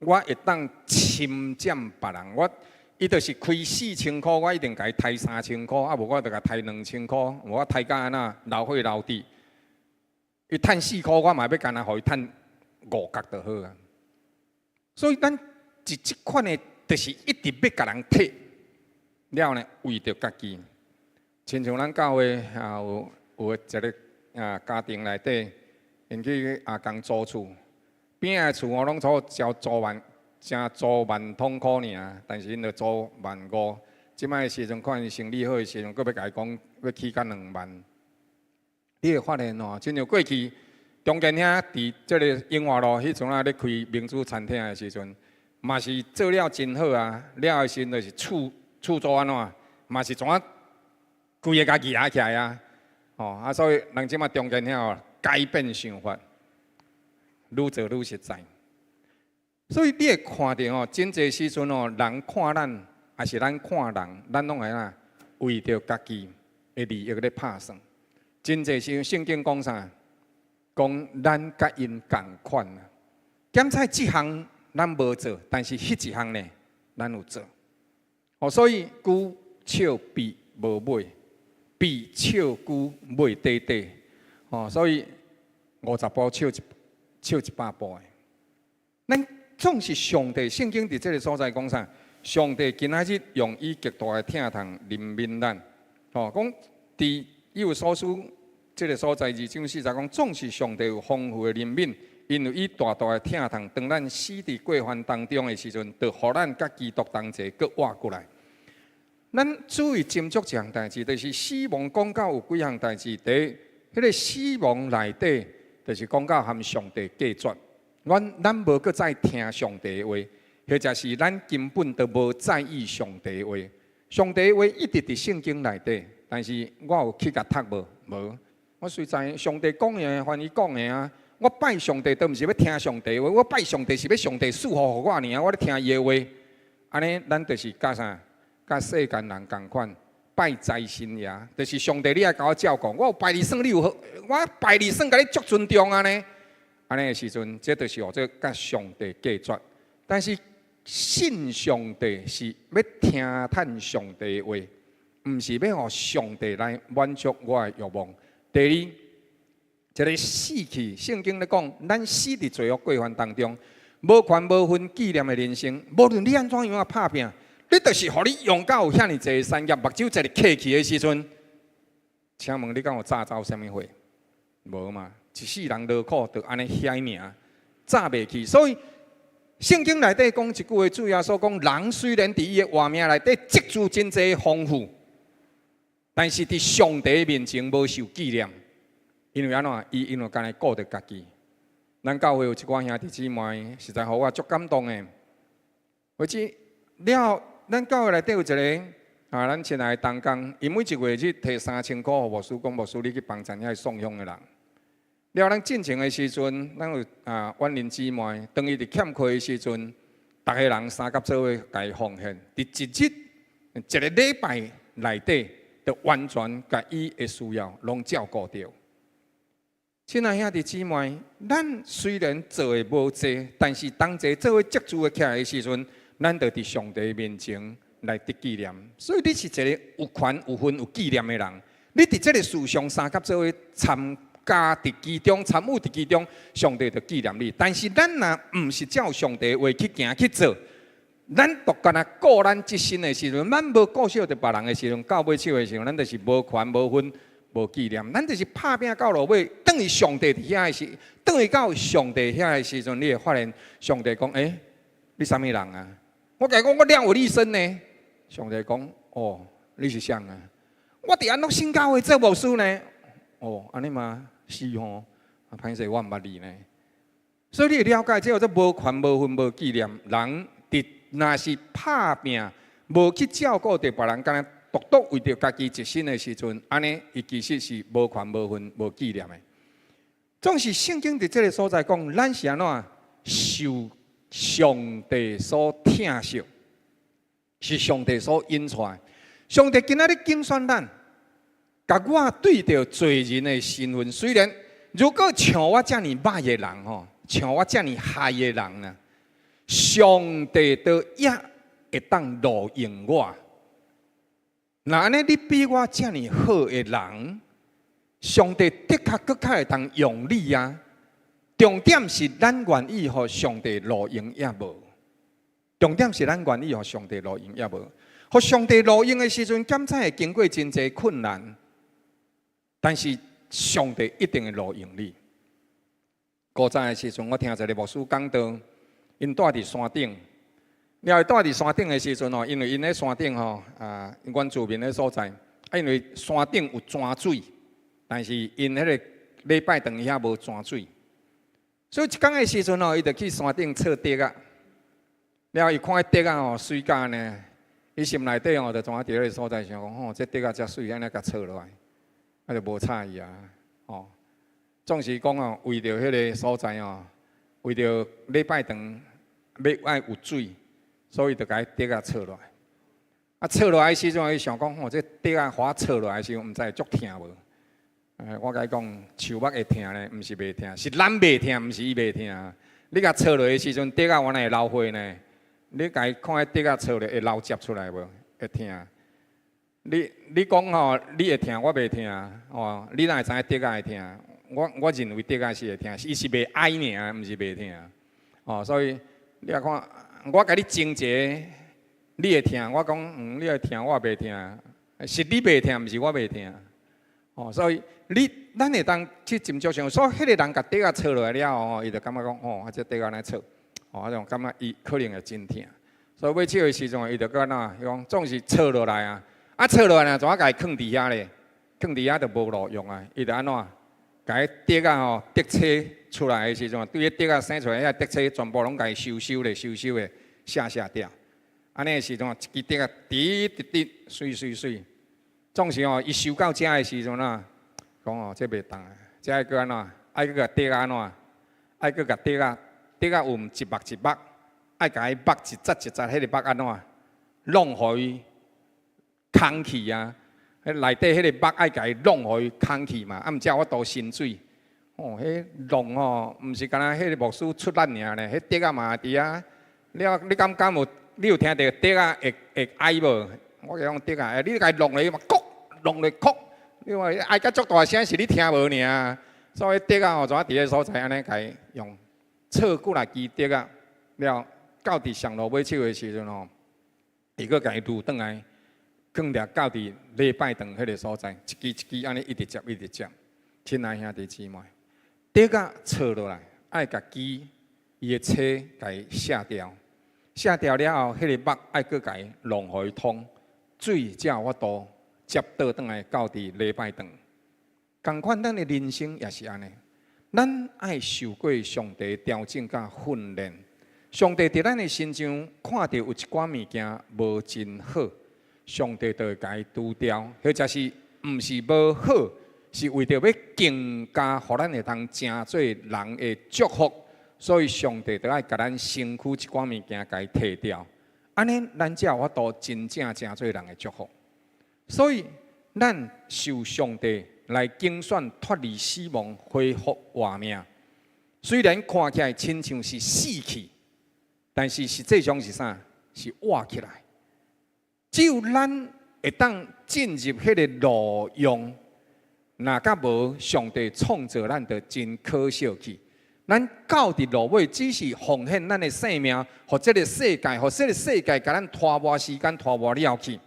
我會當侵佔別人，我伊就是開4000箍，我一定共伊刣3000箍，啊無我就共刣2000箍，無我刣甲按怎流血流滴。伊趁4箍，我嘛欲干焦予伊趁5角就好啊。所以咱是這款的，就是一直欲共人提，了呢為著家己。親像咱教會啊，有一個啊家庭內底，𪜶去啊共租厝，邊仔的厝哦攏租才租萬，才租萬通箍爾，但是𪜶就租萬五。這擺的時陣看𪜶生理好的時陣，閣欲共伊講欲起到2萬。你會發現哦，親像過去中間兄佇這个永華路彼陣仔咧開明珠餐廳的時陣，嘛是做了真好啊。了的時陣就是厝厝租按怎，嘛是怎啊規个共夯起來啊。吼啊，所以人這擺中間兄哦改變想法，愈做愈實在。所以你會看著吼，真濟時陣哦，人看咱，抑是咱看人，咱攏會按怎為著家己的利益咧拍算。真濟時陣聖經講啥？講咱佮𪜶仝款啊。檢採這項咱無做，但是彼一項呢，咱有做。哦，所以龜笑鱉無尾，鱉笑龜尾短短。哦，所以50步笑100步的。咱總是上帝聖經佇這个所在講啥？上帝今仔日用伊極大的疼痛憐憫咱。哦，講佇以弗所書這个所在二章四節講，總是上帝有豐富的憐憫，因為伊大大的疼痛，當咱死佇過犯當中的時陣，就予咱佮基督同齊閣活過來。咱注意斟酌一項代誌，就是死亡講到有幾項代誌。第一，彼个死亡內底，就是講到和上帝隔絕。咱無閣再聽上帝的話，或者是咱根本都無在意上帝的話。上帝的話一直佇聖經內底，但是我有去共讀無？無。我雖知上帝講的，凡伊講的啊。我拜上帝都毋是欲聽上帝話，我拜上帝是欲上帝賜福予我爾，我咧聽伊的話。按呢，咱就是佮啥？佮世間人仝款，拜財神爺，就是上帝你愛共我照顧，我有拜你算你有好，我拜你算共你足尊重按呢。按呢的時陣，這就是號做佮上帝隔絕。但是信上帝是欲聽趁上帝的話，毋是欲予上帝來滿足我的慾望。第二，這个死去，聖經咧講，咱死佇罪惡過犯當中，無權無份紀念的人生，無論你按怎樣仔拍拚，你就是予你用到有遐爾濟產業，目睭一个瞌去的時陣，請問你敢有紮走啥物貨？無嘛，一世人勞苦就按呢遐爾，紮袂去。所以聖經內底講一句話，主耶穌講：人雖然佇伊的活命內底積聚真濟豐富，但是佇上帝面前無受紀念。因為按怎？伊因為干焦顧著家己。咱教會有一寡兄弟姊妹，實在予我足感動的。或者了，咱教會內底有一个啊，咱親愛的同工，伊每一月去提3000箍予牧師，講牧師你去幫贊遐送香的人。了，咱進前的時陣，咱有啊婉玲姊妹，當伊佇欠課的時陣，逐个人相佮做伙共伊奉獻，佇一日一个禮拜內底，就完全共伊的需要攏照顧著。親愛兄弟姊妹，咱雖然做的無濟，但是同齊做伙積聚的起來的時陣，咱就佇上帝面前來得紀念。所以你是一个有權有份有紀念的人。你佇這个事上相佮做伙參加佇其中，參與佇其中，上帝就紀念你。但是咱若毋是照上帝的話去行去做，咱就干焦顧咱自身的時陣，咱無顧惜著別人的時陣，到尾手的時陣，咱就是無權無份無紀念。咱就是拍拚到落尾，轉去上帝佇遐的時，轉去到上帝遐的時陣，你會發現上帝講：欸，你啥物人啊？我共伊講，我廖有立身呢。上帝講：哦，你是誰啊？我佇安樂新教會做牧師呢。哦，按呢嗎？是吼，啊，歹勢我毋捌你呢。所以你會了解，這叫做無權無份無紀念。人佇若是拍拚，無去照顧著別人，干焦獨獨為著家己一身的時陣，按呢，伊其實是無權無份無紀念的。總是聖經佇這个所在講，咱是按怎受上帝所疼惜，是上帝所引出來。上帝今仔日揀選咱，共我對著罪人的身份，雖然如果像我遮爾歹的人吼，像我遮爾害的人啊，上帝都也會當錄用我。若按呢，你比我遮爾好的人，上帝的確閣較會當用你啊。重點是咱願意予上帝錄用抑無？重點是咱願意予上帝錄用抑無？予上帝錄用的時陣，敢知會經過真濟困難，但是上帝一定會錄用你。古早的時陣，我聽一个牧師講道，𪜶蹛佇山頂，了後蹛佇山頂的時陣吼，因為𪜶咧山頂吼啊，原住民的所在，啊，因為山頂有泉水，但是𪜶彼个禮拜堂遐無泉水，所以一工的時陣吼，伊就去山頂採竹仔，了後伊看彼竹仔吼媠甲按呢，伊心內底吼就怎啊佇彼个所在想講吼，這竹仔遮媠，按呢共採落來，啊就無睬伊啊，吼。總是講哦，為著彼个所在哦，為著禮拜堂欲愛有水，所以就共彼竹仔採落來。啊，採落來的時陣，伊想講吼，這竹仔予我採落來的時陣，毋知會足疼無？我共你講，樹木會疼呢，毋是袂疼，是咱袂疼，毋是伊袂疼。你共採落的時陣，竹仔原來會流血呢。你共伊看彼竹仔採落會流汁出來無？會疼。你講吼，你會疼，我袂疼。哦，你哪會知影竹仔會疼？我認為竹仔是會疼，伊是袂哀爾，毋是袂疼。哦，所以你若看，我共你爭一个，你會疼，我講，嗯，你會疼，我袂疼，是你袂疼，毋是我袂疼。哦，所以你咱會當去斟酌想，所以彼个人共竹仔採落來了後，伊就感覺講，哦，啊這竹仔按呢採，哦，啊種感覺伊可能會真疼。所以欲笑的時陣，伊就閣按怎？伊講總是採落來啊，啊採落來若怎啊共伊囥佇遐咧？囥佇遐就無路用啊，伊就按怎？共彼竹仔吼，竹刺出來的時陣，對彼竹仔生出來，遐竹刺全部攏共伊收收咧，收收咧，卸卸掉。按呢的時陣，一支竹仔直直直，媠媠媠。總是吼，伊收到遮的時陣啊，講哦，這袂當啊，這愛閣按怎？愛閣共竹仔按怎？愛閣共竹仔，竹仔有毋一目一目，愛共伊目一節一節，彼个目按怎？弄予伊空去啊！彼內底彼个目愛共伊弄予伊空去嘛，啊毋才有法度伸水。哦，彼弄吼，毋是干焦彼个牧師出力爾呢，彼竹仔嘛佇遐。你你敢敢有？你有聽著竹仔會會哀無？我講竹仔，欸，你共伊弄落嘛，咕，弄落哭。你話哀甲足大聲，是你聽無爾。所以竹仔吼，怎啊佇个所在按呢共伊用採幾若支竹仔，了到佇上路尾手的時陣吼，伊閣共伊攄轉來，囥掠到佇禮拜堂彼个所在，一支一支按呢一直接一直接。親愛兄弟姊妹，竹仔採落來，愛共枝伊的刺共伊卸掉，卸掉了後，彼个目愛閣共伊弄予伊通，水才有法度接倒轉來到佇禮拜堂。仝款，咱的人生也是按呢，咱愛受過上帝調整佮訓練。上帝佇咱的身上看著有一寡物件無真好，上帝就會共伊除掉，或者是毋是無好，是為著欲更加予咱會當成做人的祝福，所以上帝就愛共咱身軀一寡物件共伊提掉，按呢咱才有法度真正成做人的祝福。所以咱受上帝來揀選脫離死亡，恢復活命。雖然看起來親像是死去，但是實際上是啥？是活起來。只有咱會當進入彼个路用，若閣無上帝創造咱，就真可惜去。咱到佇落尾，只是奉獻咱的性命，予這个世界，予這个世界共咱拖磨時間，拖磨了去。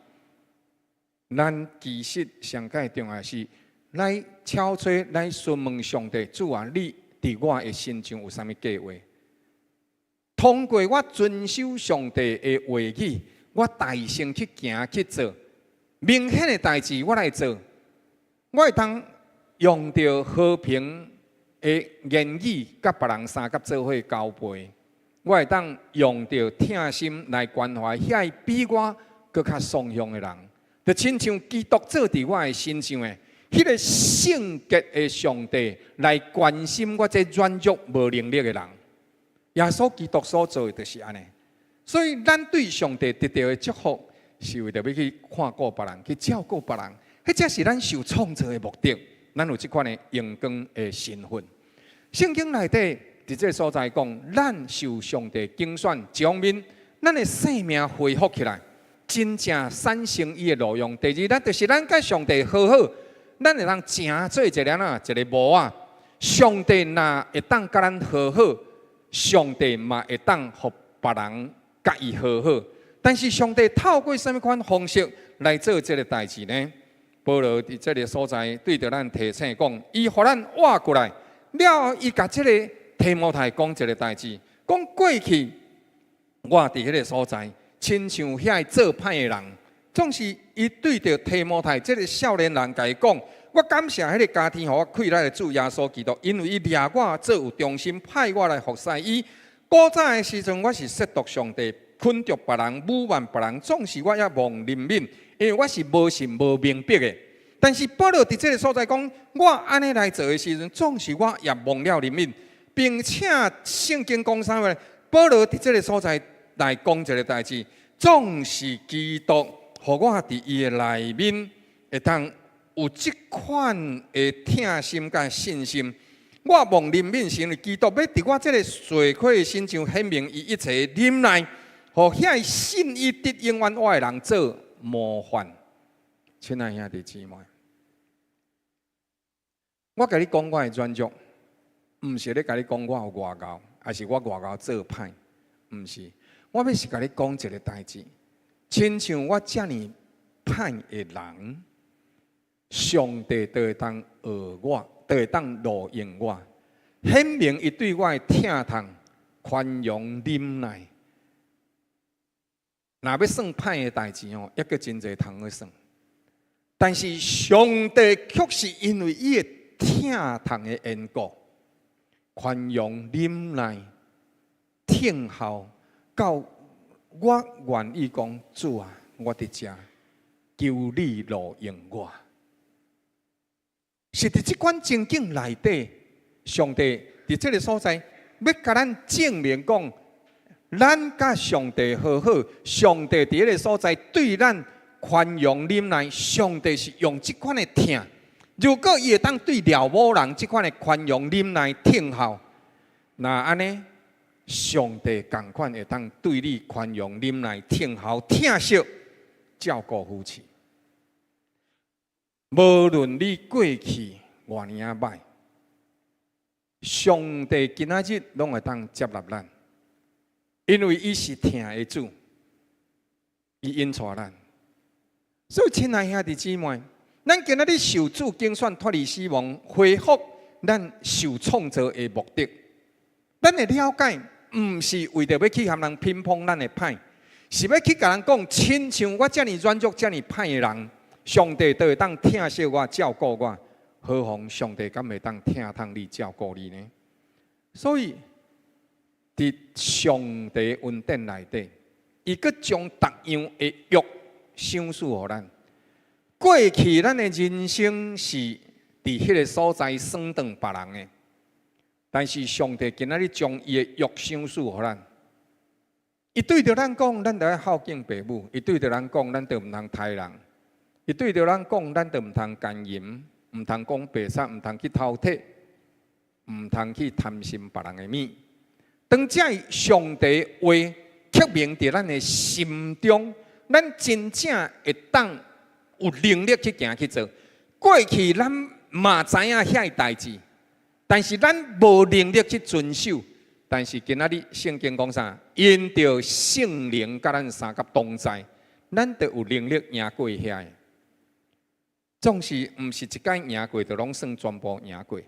咱其實上蓋重要是來敲催，來詢問上帝，主啊，你佇我的身上有啥物計劃？通過我遵守上帝的話語，我大聲去行去做，明顯的代誌我來做，我會當用著和平的言語，佮別人相佮做伙交陪，我會當用著疼心來關懷遐比我閣較喪向的人，就親像基督做佇我的身上的，彼个聖潔的上帝來關心我這軟弱無能力的人。耶穌基督所做的就是按呢，所以咱對上帝得著的祝福，是為著欲去看顧別人，去照顧別人，彼才是咱受創造的目的。咱有這款的榮光的身份。聖經內底佇這个所在講，咱受上帝揀選，一方面咱的生命恢復起來，真正產生伊的路用。第二，咱就是咱佮上帝和好，咱會當成做一个哪一個模仔。上帝若會當佮咱和好，上帝嘛會當予別人佮伊和好。但是上帝透過啥物款方式來做這个代誌呢？保羅佇這个所在對著咱提醒講，伊予咱活過來了後，伊共這个提摩太講一个代誌，講過去我佇彼个所在，親像遐个做歹的人，總是伊對著提摩太這个少年人共伊講，我感謝彼个加添予我氣力的主耶穌基督，因為伊掠我做有忠心，派我來服侍伊。古早的時陣，我是褻瀆上帝，捆著別人，侮慢別人，總是我猶蒙憐憫，因為我是無信無明白的。但是保羅佇這个所在講，我按呢來做的時陣，總是我也蒙了憐憫，並且聖經講啥物？保羅佇這个所在來講一个代誌，總是基督予我佇伊的內面會當有這款的疼心佮信心。我蒙憐憫是因為基督欲佇我這个罪虧的身上顯明伊一切的忍耐，予遐信伊得永遠活的人做模範。親愛兄弟姊妹，我共你講我的軟弱，毋是咧共你講我有偌𠢕，抑是我偌𠢕做歹，毋是。我欲是共你講一个代誌，親像我遮爾歹的人，上帝都會當學我，都會當錄用我，顯明伊對我的疼痛、寬容、忍耐。若欲算歹的代誌哦，猶閣真濟通去算。但是上帝卻是因為伊的疼痛的緣故，寬容、忍耐、聽候，到我願意講，主啊，我佇遮，求你錄用我。是佇這款情景內底，上帝佇這个所在，欲共咱證明講，咱佮上帝和好，上帝佇彼个所在對咱寬容忍耐，上帝是用這款的疼。如果伊會當對老母人這款的寬容忍耐疼候，那按呢，上帝仝款會當對你寬容忍耐疼候疼惜照顧扶持。無論你過去偌爾仔歹，上帝今仔日攏會當接納咱，因為伊是疼的主，伊引帶咱。所以，親愛兄弟姊妹，咱今仔日受主揀選脫離死亡，恢復咱受創造的目的。咱會了解，毋是為著欲去共人評判咱的歹，是欲去共人講，親像我遮爾軟弱、遮爾歹的人，上帝都會當疼惜我、照顧我，何況上帝敢袂當疼痛你、照顧你呢？所以，佇上帝恩典內底，伊閣將逐樣的約賞賜予咱。過去咱的人生是佇彼个所在損斷別人的，但是上帝今仔日將伊的約賞賜予咱。伊對著咱講，咱著愛孝敬爸母；伊對著咱講，咱著毋通刣人；伊對著咱講，咱著毋通姦淫，毋通講白話，毋通去偷摕，毋通去貪心別人的物。當這上帝話刻銘佇咱的心中，咱真正會當有能力去行去做。過去咱嘛知影遐个代誌，但是咱無能力去遵守。但是今仔日聖經講啥？因著聖靈佮咱相佮同在，咱就有能力贏過遐个。總是毋是一擺贏過，就攏算全部贏過。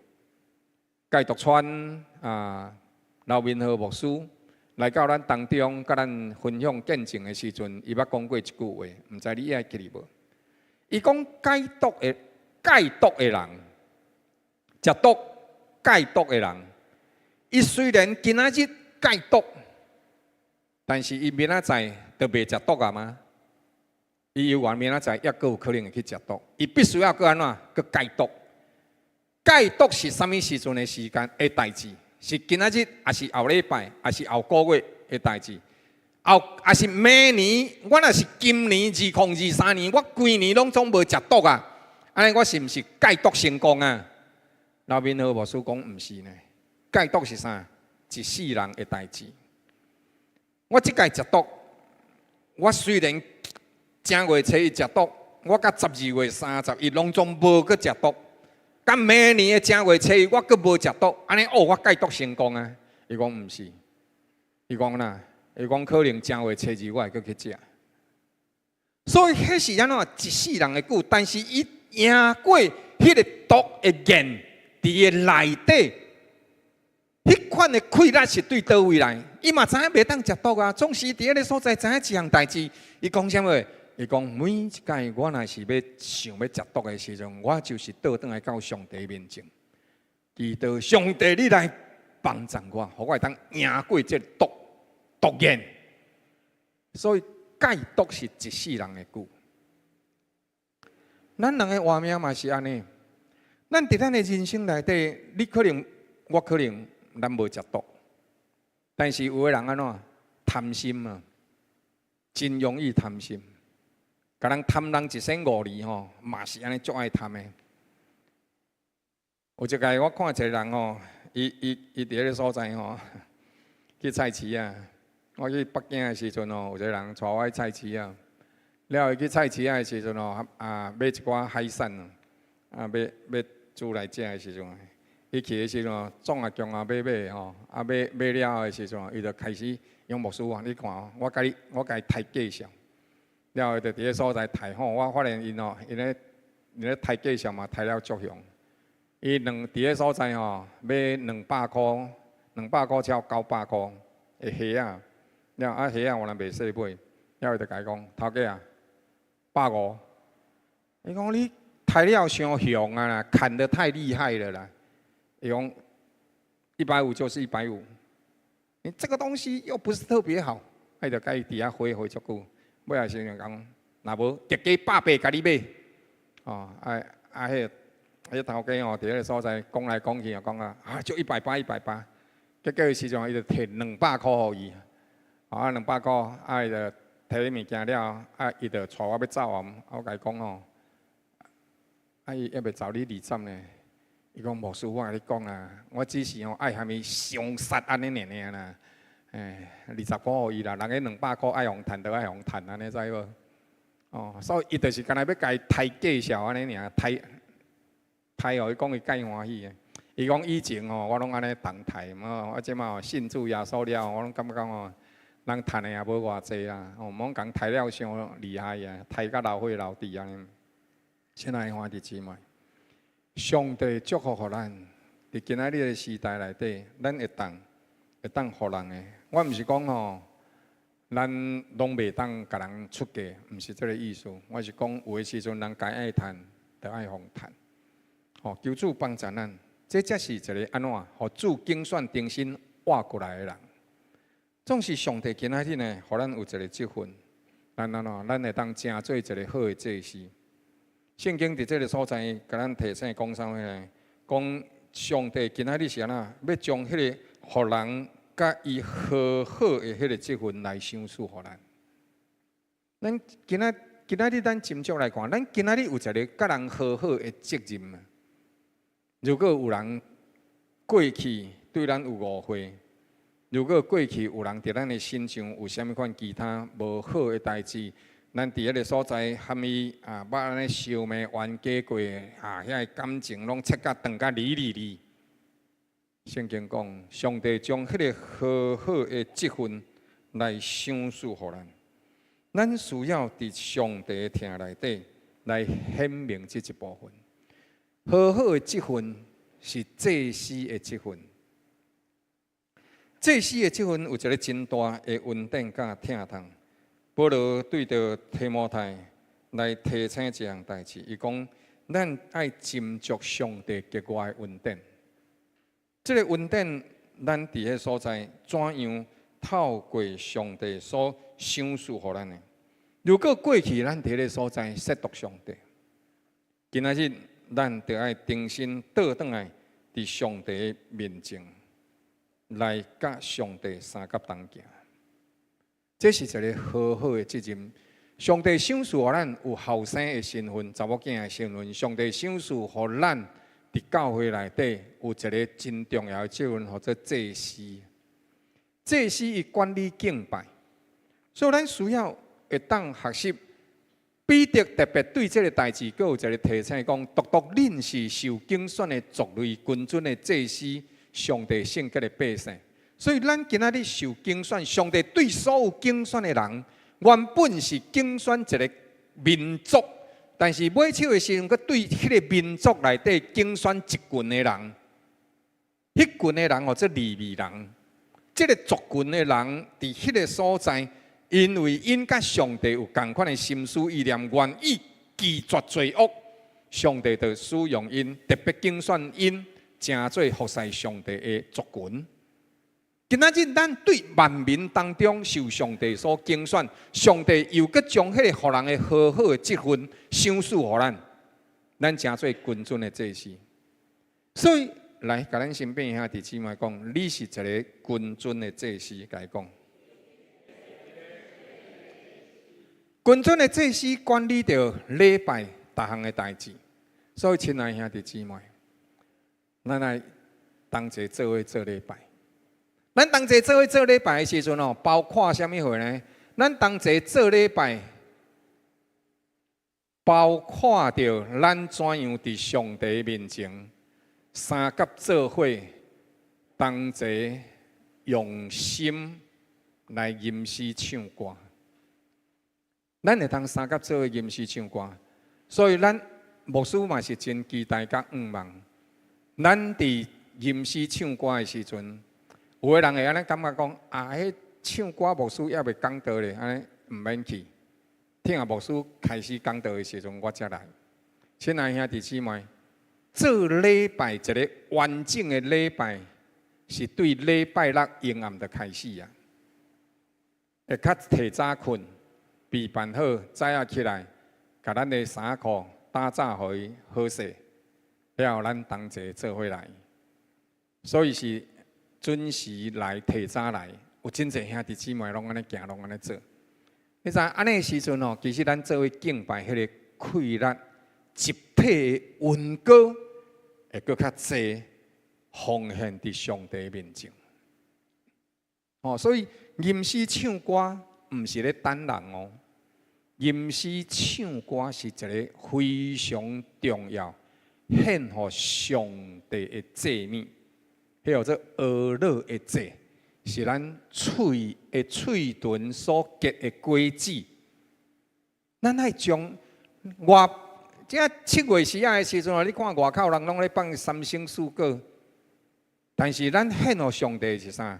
蓋毒川啊，劉明和牧師來到咱當中，佮咱分享見證的時陣，伊捌講過一句話，毋知你會記得無？伊講戒毒的人，食毒戒毒的人，伊雖然今仔日戒毒，但是伊明仔載就袂食毒啊嗎？伊猶原明仔載猶閣有可能會去食毒，伊必須要閣按怎？閣戒毒。戒毒是啥物時陣的時間的代誌？是今仔日，抑是後禮拜，抑是後個月的代誌？後抑是明年？我若是今年2023年，我規年攏總無食毒啊！按呢，我是毋是戒毒成功啊？劉明和牧師講毋是呢，戒毒是啥？一世人的代誌。我這擺食毒，我雖然正月初一食毒，我到12月31攏總無閣食毒。到明年的正月初一，我閣無食毒，按呢哦，我戒毒成功啊！伊講毋是，伊講哪？伊講可能正月初二我會閣去食。所以彼是按怎一世人的久，但是伊贏過彼个毒的癮，佇伊內底，彼款的氣力是對佗位來？伊嘛知影袂當食毒啊，總是佇彼个所在知影一項代誌。伊講啥物？伊講每一擺我若是欲想欲食毒的時陣，我就是倒轉來到上帝面前，祈禱上帝你來幫助我，予我會當贏過這毒毒癮。所以戒毒是一世人的久。咱人的活命嘛是按呢。咱佇咱的人生內底，你可能，我可能，咱無食毒，但是有的人按怎貪心啊，真容易貪心，共人貪人一仙五厘吼，嘛是按呢足愛貪的。有一擺我看一个人吼，伊伊伊佇彼个所在吼，去菜市仔。我去北京的時陣吼，有一个人帶我去菜市仔。了伊去菜市仔的時陣吼，啊買一寡海產啊，啊欲欲煮來食的時陣，伊去的時陣，總啊強啊買買吼，啊買買了的時陣，伊就開始用牧師啊，你看哦，我共你我共伊刣價數，了後伊就佇彼所在刣吼，我發現𪜶吼，𪜶咧刣價數嘛刣了足凶。伊兩佇彼所在吼買兩百箍，兩百箍超九百箍的蝦仔，了啊蝦仔原來袂細買，了伊就共伊講，頭家啊，百五。伊講你刣了傷凶啊啦，砍得太厲害了啦。伊講一百五就是一百五，你這個東西又不是特別好，伊就共伊佇遐回回足久，尾仔時陣講，若無特價百八共你買，哦，啊啊彼个彼頭家吼，佇彼个所在講來講去啊，講啊，啊就一百八一百八，結果時陣伊就提兩百箍予伊，啊兩百箍，啊伊就提物件了，啊伊就帶我欲走啊，我共伊講吼，啊伊猶未走你二十呢。伊講牧師，我共你講啊，我只是吼愛含伊相殺按呢爾爾啦，欸，二十箍予伊啦，人彼兩百箍愛予趁就愛予趁按呢知無？哦，所以伊就是干焦欲共伊刣價數按呢爾，刣刣予伊講伊介歡喜的。伊講以前吼，我攏按呢同刣，我這馬信主耶穌了，我攏感覺講吼，人趁的也無偌濟啦，哦，毋好共刣了傷厲害啊，刣甲流血流滴按呢。親愛的兄弟姊妹，上帝祝福予咱，佇今仔日的時代內底，咱會當會當予人的。我毋是講吼，咱攏袂當共人出價，毋是這个意思。我是講有的時陣，人該愛趁，就愛予趁。吼，求主幫助咱，這才是一个按怎，予主揀選重新活過來的人。總是上帝今仔日呢，予咱有一个職分，咱按怎，咱會當成做一个好的祭司。聖經佇這个所在，共咱提醒講啥物呢？講上帝今仔日是按怎，欲將彼个予人佮伊和好的彼个職分來賞賜予咱。咱今仔今仔日咱斟酌來看，咱今仔日有一个佮人和好的責任啊。如果有人過去對咱有誤會，如果過去有人佇咱的身上有啥物款其他無好的代誌，咱佇彼个所在含伊啊，捌按呢相罵冤家過，啊，遐个感情攏切甲斷甲離離離。聖經講，上帝將彼个和好的職分來賞賜予咱，咱需要佇上帝的疼內底來顯明這一部分。和好的職分是祭司的職分，祭司的職分有一个真大的恩典佮疼痛。保羅對著提摩太來提醒一項代誌，伊講：咱愛斟酌上帝格外的恩典。這个恩典，咱佇彼所在怎樣透過上帝所賞賜予咱的？如果過去咱佇彼个所在褻瀆上帝，今仔日咱就愛重新倒轉來，佇上帝面前來佮上帝相佮同行。這是一个和好的責任。上帝賞賜予咱有後生的身份、查某囝的身份。上帝賞賜予咱佇教會內底有一个真重要的職分，號做祭司。祭司伊管理敬拜，所以咱需要會當學習。彼得特別對這个代誌，閣有一个提醒，講：獨獨恁是受揀選的族類、君尊的祭司，上帝聖潔的百姓。所以咱今仔日受揀選，上帝對所有揀選的人，原本是揀選一个民族，但是尾手的時陣，閣對彼个民族內底揀選一群的人，彼群的人號做利未人。這个族群的人佇彼个所在，因為𪜶佮上帝有仝款的心思意念，願意拒絕罪惡，上帝就使用𪜶，特別揀選𪜶，成做服侍上帝的族群。今仔日咱對萬民當中受上帝所揀選，上帝又閣將彼个予人的好好的職分賞賜予咱，咱成做君尊的祭司。所以來，共咱身邊兄弟姊妹講，你是一个君尊的祭司，共伊講。君尊的祭司管理著禮拜逐項的代誌，所以親愛兄弟姊妹，咱來同齊做伙做禮拜。咱同齊做伙做禮拜的時陣哦，包括啥物貨呢？咱同齊做禮拜，包括著咱怎樣佇上帝面前相佮做伙，同齊用心來吟詩唱歌。咱會當相佮做伙吟詩唱歌，所以咱牧師嘛是真期待佮向望。咱佇吟詩唱歌的時陣，有的人會按呢感覺講啊，彼唱歌牧師猶未講道咧，按呢毋免去。聽下牧師開始講道的時陣，我才來。親愛兄弟姊妹，做禮拜一个完整的禮拜，是對禮拜六陰暗就開始啊。會較提早睏，備辦好，早仔起來，共咱的衫褲打早予伊好勢，了後咱同齊做伙來。所以是準時來，提早來，有真濟兄弟姊妹攏按呢行，攏按呢做。你知按呢的時陣吼，其實咱做伙敬拜彼个氣力，集體的恩膏會閣較濟奉獻佇上帝面前。哦，所以吟詩唱歌毋是咧等人哦，吟詩唱歌是一个非常重要獻予上帝的祭物，彼號做哀樂的祭，是咱喙的喙唇所結的果子。咱愛將外這七月時仔的時陣，你看外口人攏咧放三牲四果，但是咱獻予上帝是啥？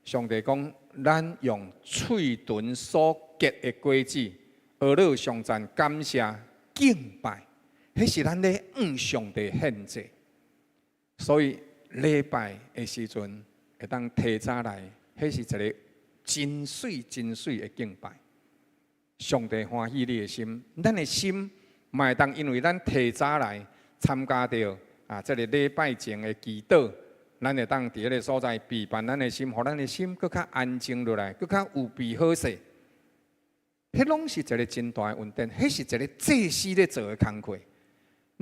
上帝講，咱用喙唇所結的果子，哀樂頌讚感謝敬拜，彼是咱咧向上帝獻祭。所以禮拜的時陣會當提早來，彼是一个真媠真媠的敬拜。上帝歡喜你的心，咱的心嘛會當因為咱提早來參加著啊，這个禮拜前的祈禱，咱會當佇彼个所在備辦咱的心，予咱的心閣較安靜落來，閣較有備好勢。彼攏是一个真大的恩典，彼是一个祭司咧做的工課。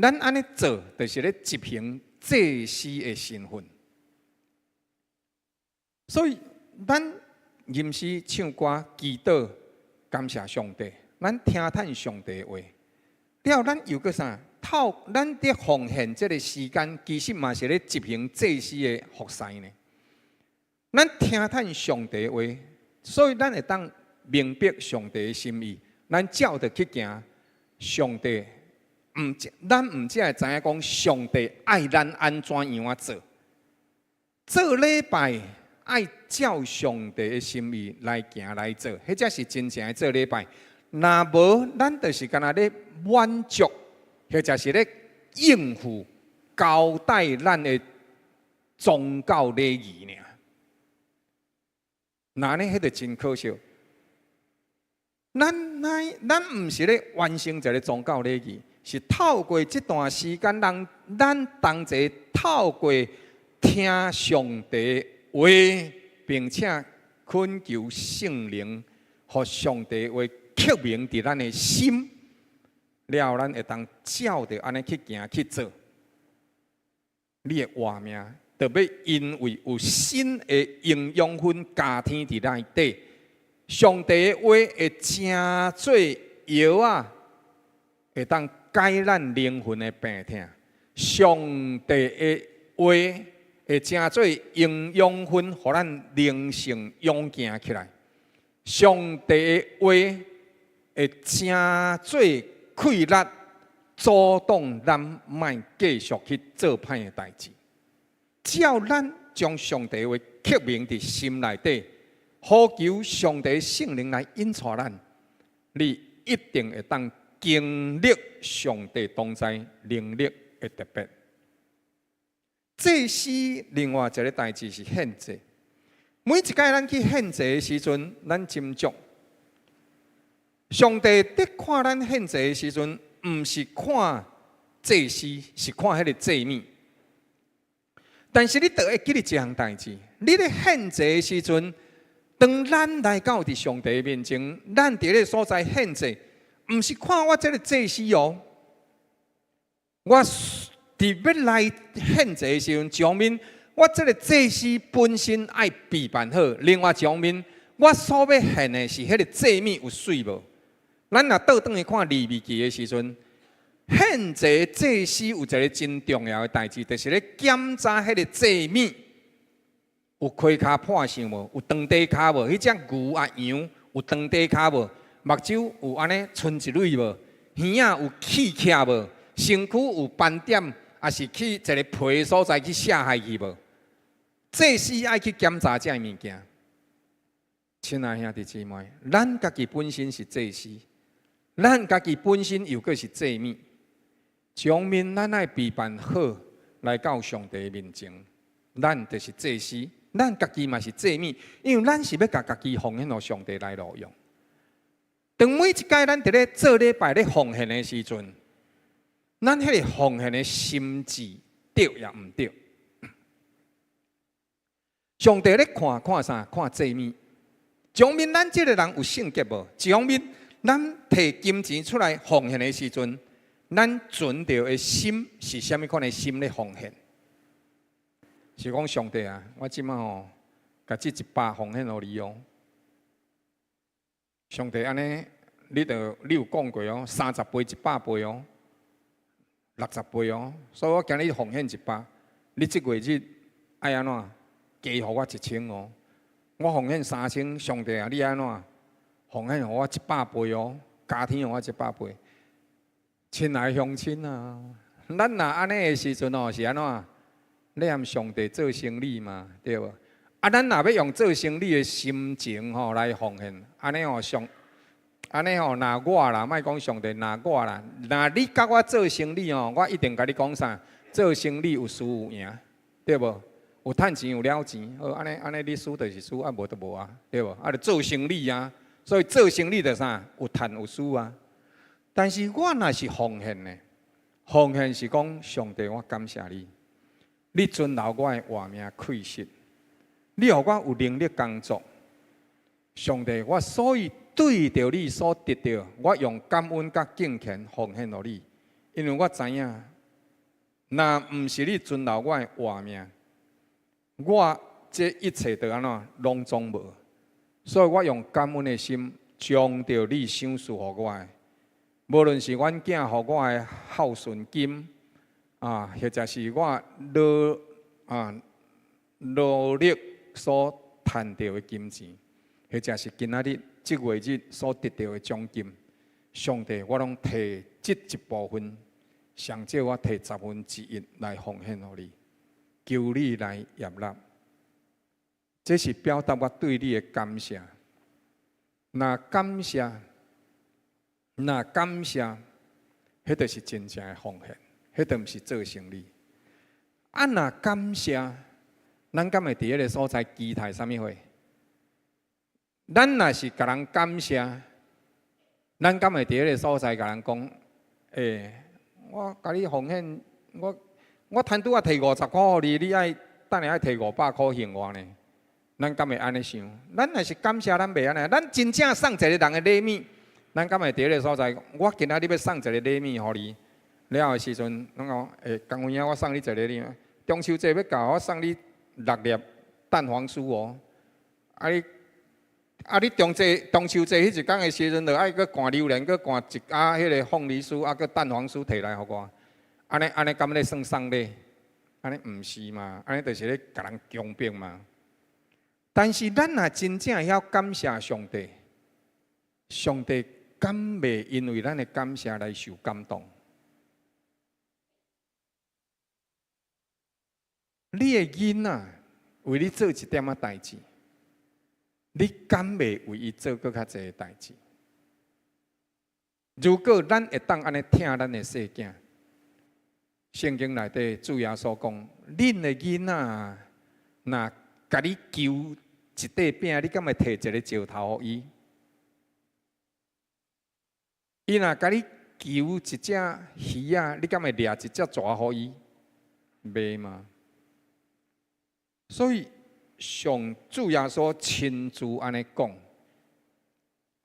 咱按呢做，就是咧執行祭司的身份。所以，咱吟詩唱歌祈禱，感謝上帝，咱聽趁上帝的話。了後，咱又閣啥？透咱佇奉獻這个時間，其實嘛是咧執行祭司的服侍呢。咱聽趁上帝的話，所以咱會當明白上帝的心意。咱照著去行，上帝毋，咱毋只會知影講上帝愛咱按怎樣仔做。做禮拜愛照上帝的心意來行來做，彼才是真正的做禮拜。若無，咱就是干焦咧滿足，或者是咧應付交代咱的宗教禮儀爾。若按呢，彼就真可惜。咱乃咱毋是咧完成一个宗教禮儀，是透過這段時間，讓咱同齊透過聽上帝話，並且懇求聖靈，予上帝話刻銘佇咱的心，了後咱會當照著按呢去行去做。你的活命，就欲因為有新的營養分加添佇內底，上帝的話會成做藥仔，會當解咱靈魂的病痛。上帝的話會成做營養分，予咱靈性勇健起來。上帝的話會成做氣力，阻擋咱莫繼續去做歹的代誌。只要咱將上帝的話刻銘佇心內底，呼求上帝聖靈來引帶咱，你一定會當經歷上帝同在能力的特別。祭司另外一个代誌是獻祭。每一擺咱去獻祭的時陣，咱斟酌。上帝佇看咱獻祭的時陣，毋是看祭司，是看彼个祭物。但是你著會記得一項代誌，你咧獻祭的時陣，當咱來到佇上帝面前，咱佇咧所在獻祭，毋是看我這个祭司哦。我佇欲來獻祭的時陣，一方面我這个祭司本身愛備辦好，另外一方面，我所欲獻的是彼个祭物有媠無？咱若倒轉去看利未記的時陣，獻祭祭司有一个真重要的代誌，就是咧檢查彼个祭物有開跤破相無，有長短跤無？彼隻牛啊羊有長短跤無？目睭有按呢賰一蕊無？耳仔有起徛無？身軀有斑點，抑是去一个皮所在去卸害去無？祭司愛去檢查這个物件。親愛兄弟姊妹，咱家己本身是祭司，咱家己本身又閣是祭物。一方面，咱愛備辦好來到上帝面前，咱就是祭司，咱家己嘛是祭物，因為咱是欲共家己奉獻予上帝來路用。當每一擺咱佇咧做禮拜咧奉獻的時陣，咱彼个奉獻的心志對抑毋對？上帝咧看看啥？看祭物。一方面，咱這个人有聖潔無？一方面，咱提金錢出來奉獻的時陣，咱存著的心是啥物款的心咧奉獻？是講上帝啊，我這擺吼，共這一百奉獻予你哦。上帝按呢，你著你有講過哦，30倍、100倍哦，60倍哦，所以我今日奉獻一百，你這月日愛按怎加予我1000哦？我奉獻3000，上帝啊，你按怎奉獻予我100倍哦？加添予我一百倍。親愛鄉親啊，咱若按呢的時陣哦，是按怎？咧和上帝做生意嘛，對無？啊，咱若欲用做生意的心情吼來奉獻，按呢吼上，按呢吼，若我啦，莫講上帝，若我啦，若你佮我做生意吼，我一定共你講啥？做生意有輸有贏，對無？有趁錢有了錢，好，按呢按呢，你輸就是輸，啊無就無啊，對無？啊，就做生意啊，所以做生意就啥？有趁有輸啊。但是我若是奉獻呢？奉獻是講上帝，我感謝你，你存留我的活命氣息，你予我有能力工作。上帝，我所以對著你所得著，我用感恩佮敬虔奉獻予你，因為我知影，若毋是你存留我的活命，我這一切都按怎攏總無。所以我用感恩的心，將著你賞賜予我的。無論是阮囝予我的孝順金，啊，或者是我勞力所趁著的金錢，或者是今仔日這月日所得著的獎金，上帝，我攏提這一部分，上少我提1/10來奉獻予你，求你來悅納。這是表達我對你的感謝。若感謝，若感謝，彼就是真正的奉獻，彼就毋是做生意。啊，若感謝，咱敢會佇彼个所在期待啥物貨？咱若是共人感謝，咱敢會佇彼个所在共人講？欸，我共你奉獻，我趁拄仔提50箍予你，你愛等下愛提500箍還我呢？咱敢會按呢想？咱若是感謝，咱袂按呢。咱真正送一个人的禮物，咱敢會佇彼个所在？我今仔日欲送一個禮物予你，了的時陣，攏講，欸，江有影我送你一个禮物，中秋節欲到，我送你六粒蛋黃酥哦。啊你，啊你中秋節彼一工的時陣，就愛閣灌榴蓮，閣灌一盒彼个鳳梨酥，啊閣蛋黃酥提來予我。按呢按呢，敢咧算送禮？按呢毋是嘛？按呢就是咧共人強迫嘛。但是咱若真正會曉感謝上帝，上帝敢袂因為咱的感謝來受感動？你的囡仔為你做一點仔代誌，你敢袂為伊做閣較濟的代誌？如果咱會當按呢疼咱的細囝，聖經內底主耶穌講：恁的囡仔若共你求一塊餅，你敢會提一个石頭予伊？伊若共你求一隻魚仔，你敢會掠一隻蛇予伊？袂嘛？所以上主耶穌親自按呢講，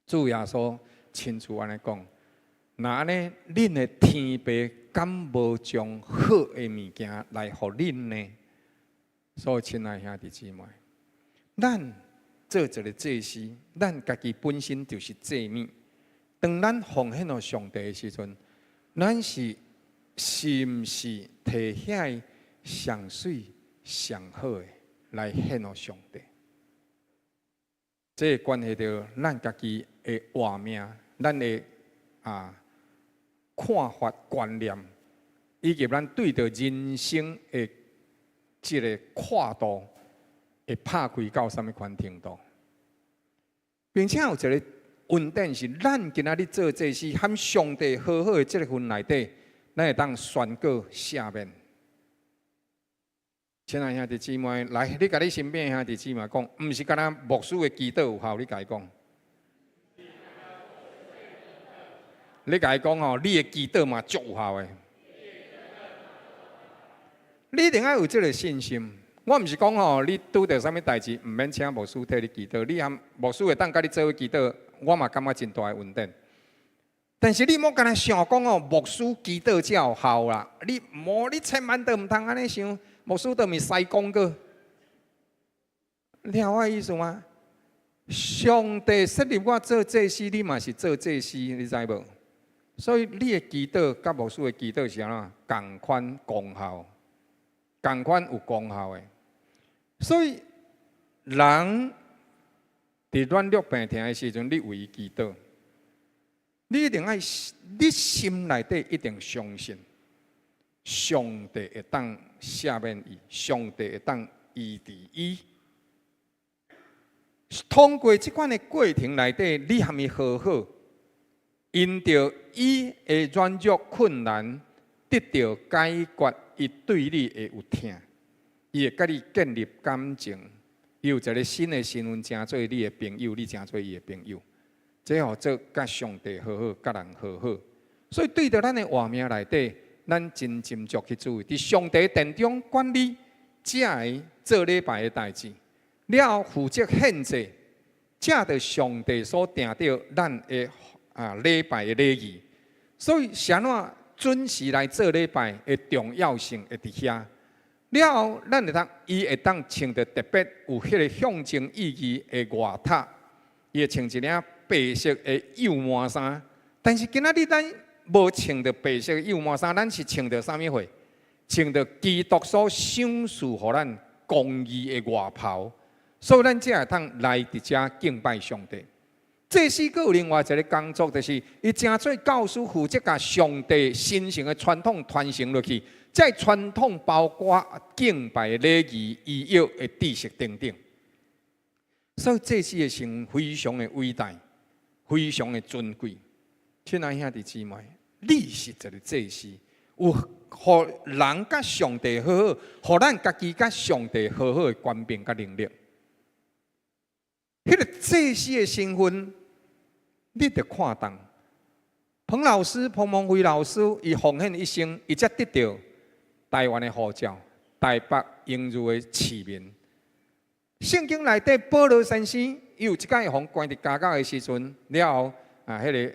主耶穌親自按呢講，若按呢，恁的天父敢無將好的物件來予恁呢？所以，親愛兄弟姊妹，咱做一个祭司，咱家己本身就是祭物。當咱奉獻予上帝的時陣，咱是是毋是提遐个上媠上好的來獻予上帝？這個關係著咱家己的活命，咱的看法觀念，以及咱對著人生的這个闊度，會拍開到啥物款程度，並且有一个恩典是，咱今仔日做祭司，和上帝和好的這个份內底，咱會當宣告赦免。親愛兄弟姊妹，來，你共你身邊兄弟姊妹講，毋是干焦牧師的祈禱有效，你共伊講。你共伊講吼，你的祈禱嘛足有效的。你一定愛有這个信心。我毋是講吼，你拄著啥物代誌，毋免請牧師替你祈禱，你和牧師會當共你做伙祈禱，我嘛感覺真大的恩典。但是你莫干焦想講哦，牧師祈禱才有效啦。你莫，你千萬都毋通按呢想，牧師都毋是師公閣。你聽我意思嗎？上帝設立我做祭司，你嘛是做祭司，你知無？所以你的祈禱佮牧師的祈禱是按怎？仝款功效，仝款有功效的。所以人佇軟弱病疼的時陣，你為伊祈禱，你一定愛，你心內底一定相信，上帝會當赦免伊，上帝會當醫治伊。通過這款的過程內底，你和伊和好，因著伊的軟弱困難得著解決，伊對你會有疼，伊會佮你建立感情，伊有一个新的身份，成做你的朋友，你成做伊的朋友，這號做佮上帝和好，佮人和好。所以對著咱的活命內底，咱真斟酌去注意，佇上帝殿中管理這个做禮拜的代誌，了後負責獻祭，這著上帝所定著咱的禮拜的禮儀。所以，啥怎準時來做禮拜的重要性會佇遐。了後，咱會當伊會當穿著特別有彼个象徵意義的外塔，伊會穿一領白色的幼麻衫。但是今仔日咱無穿著白色的幼麻衫，咱是穿著啥物貨？穿著基督所賞賜予咱公義的外袍，所以咱才會當來佇遮敬拜上帝。祭司閣有另外一个工作，就是伊成做教師，負責共上帝神聖的傳統傳承落去。這傳統包括敬拜禮儀、儀約的知識等等。所以祭司的身份非常的偉大，非常的尊貴。親愛兄弟姊妹，你是一个祭司，有予人佮上帝和好，予咱家己佮上帝和好的權柄佮能力。彼个祭司的身份，你著看重。彭老師、彭蒙輝老師，伊奉獻一生，伊才得著台灣的護照、台北榮譽的市民。聖經內底保羅先生，伊有一擺予人關佇監獄的時陣，了後啊，彼个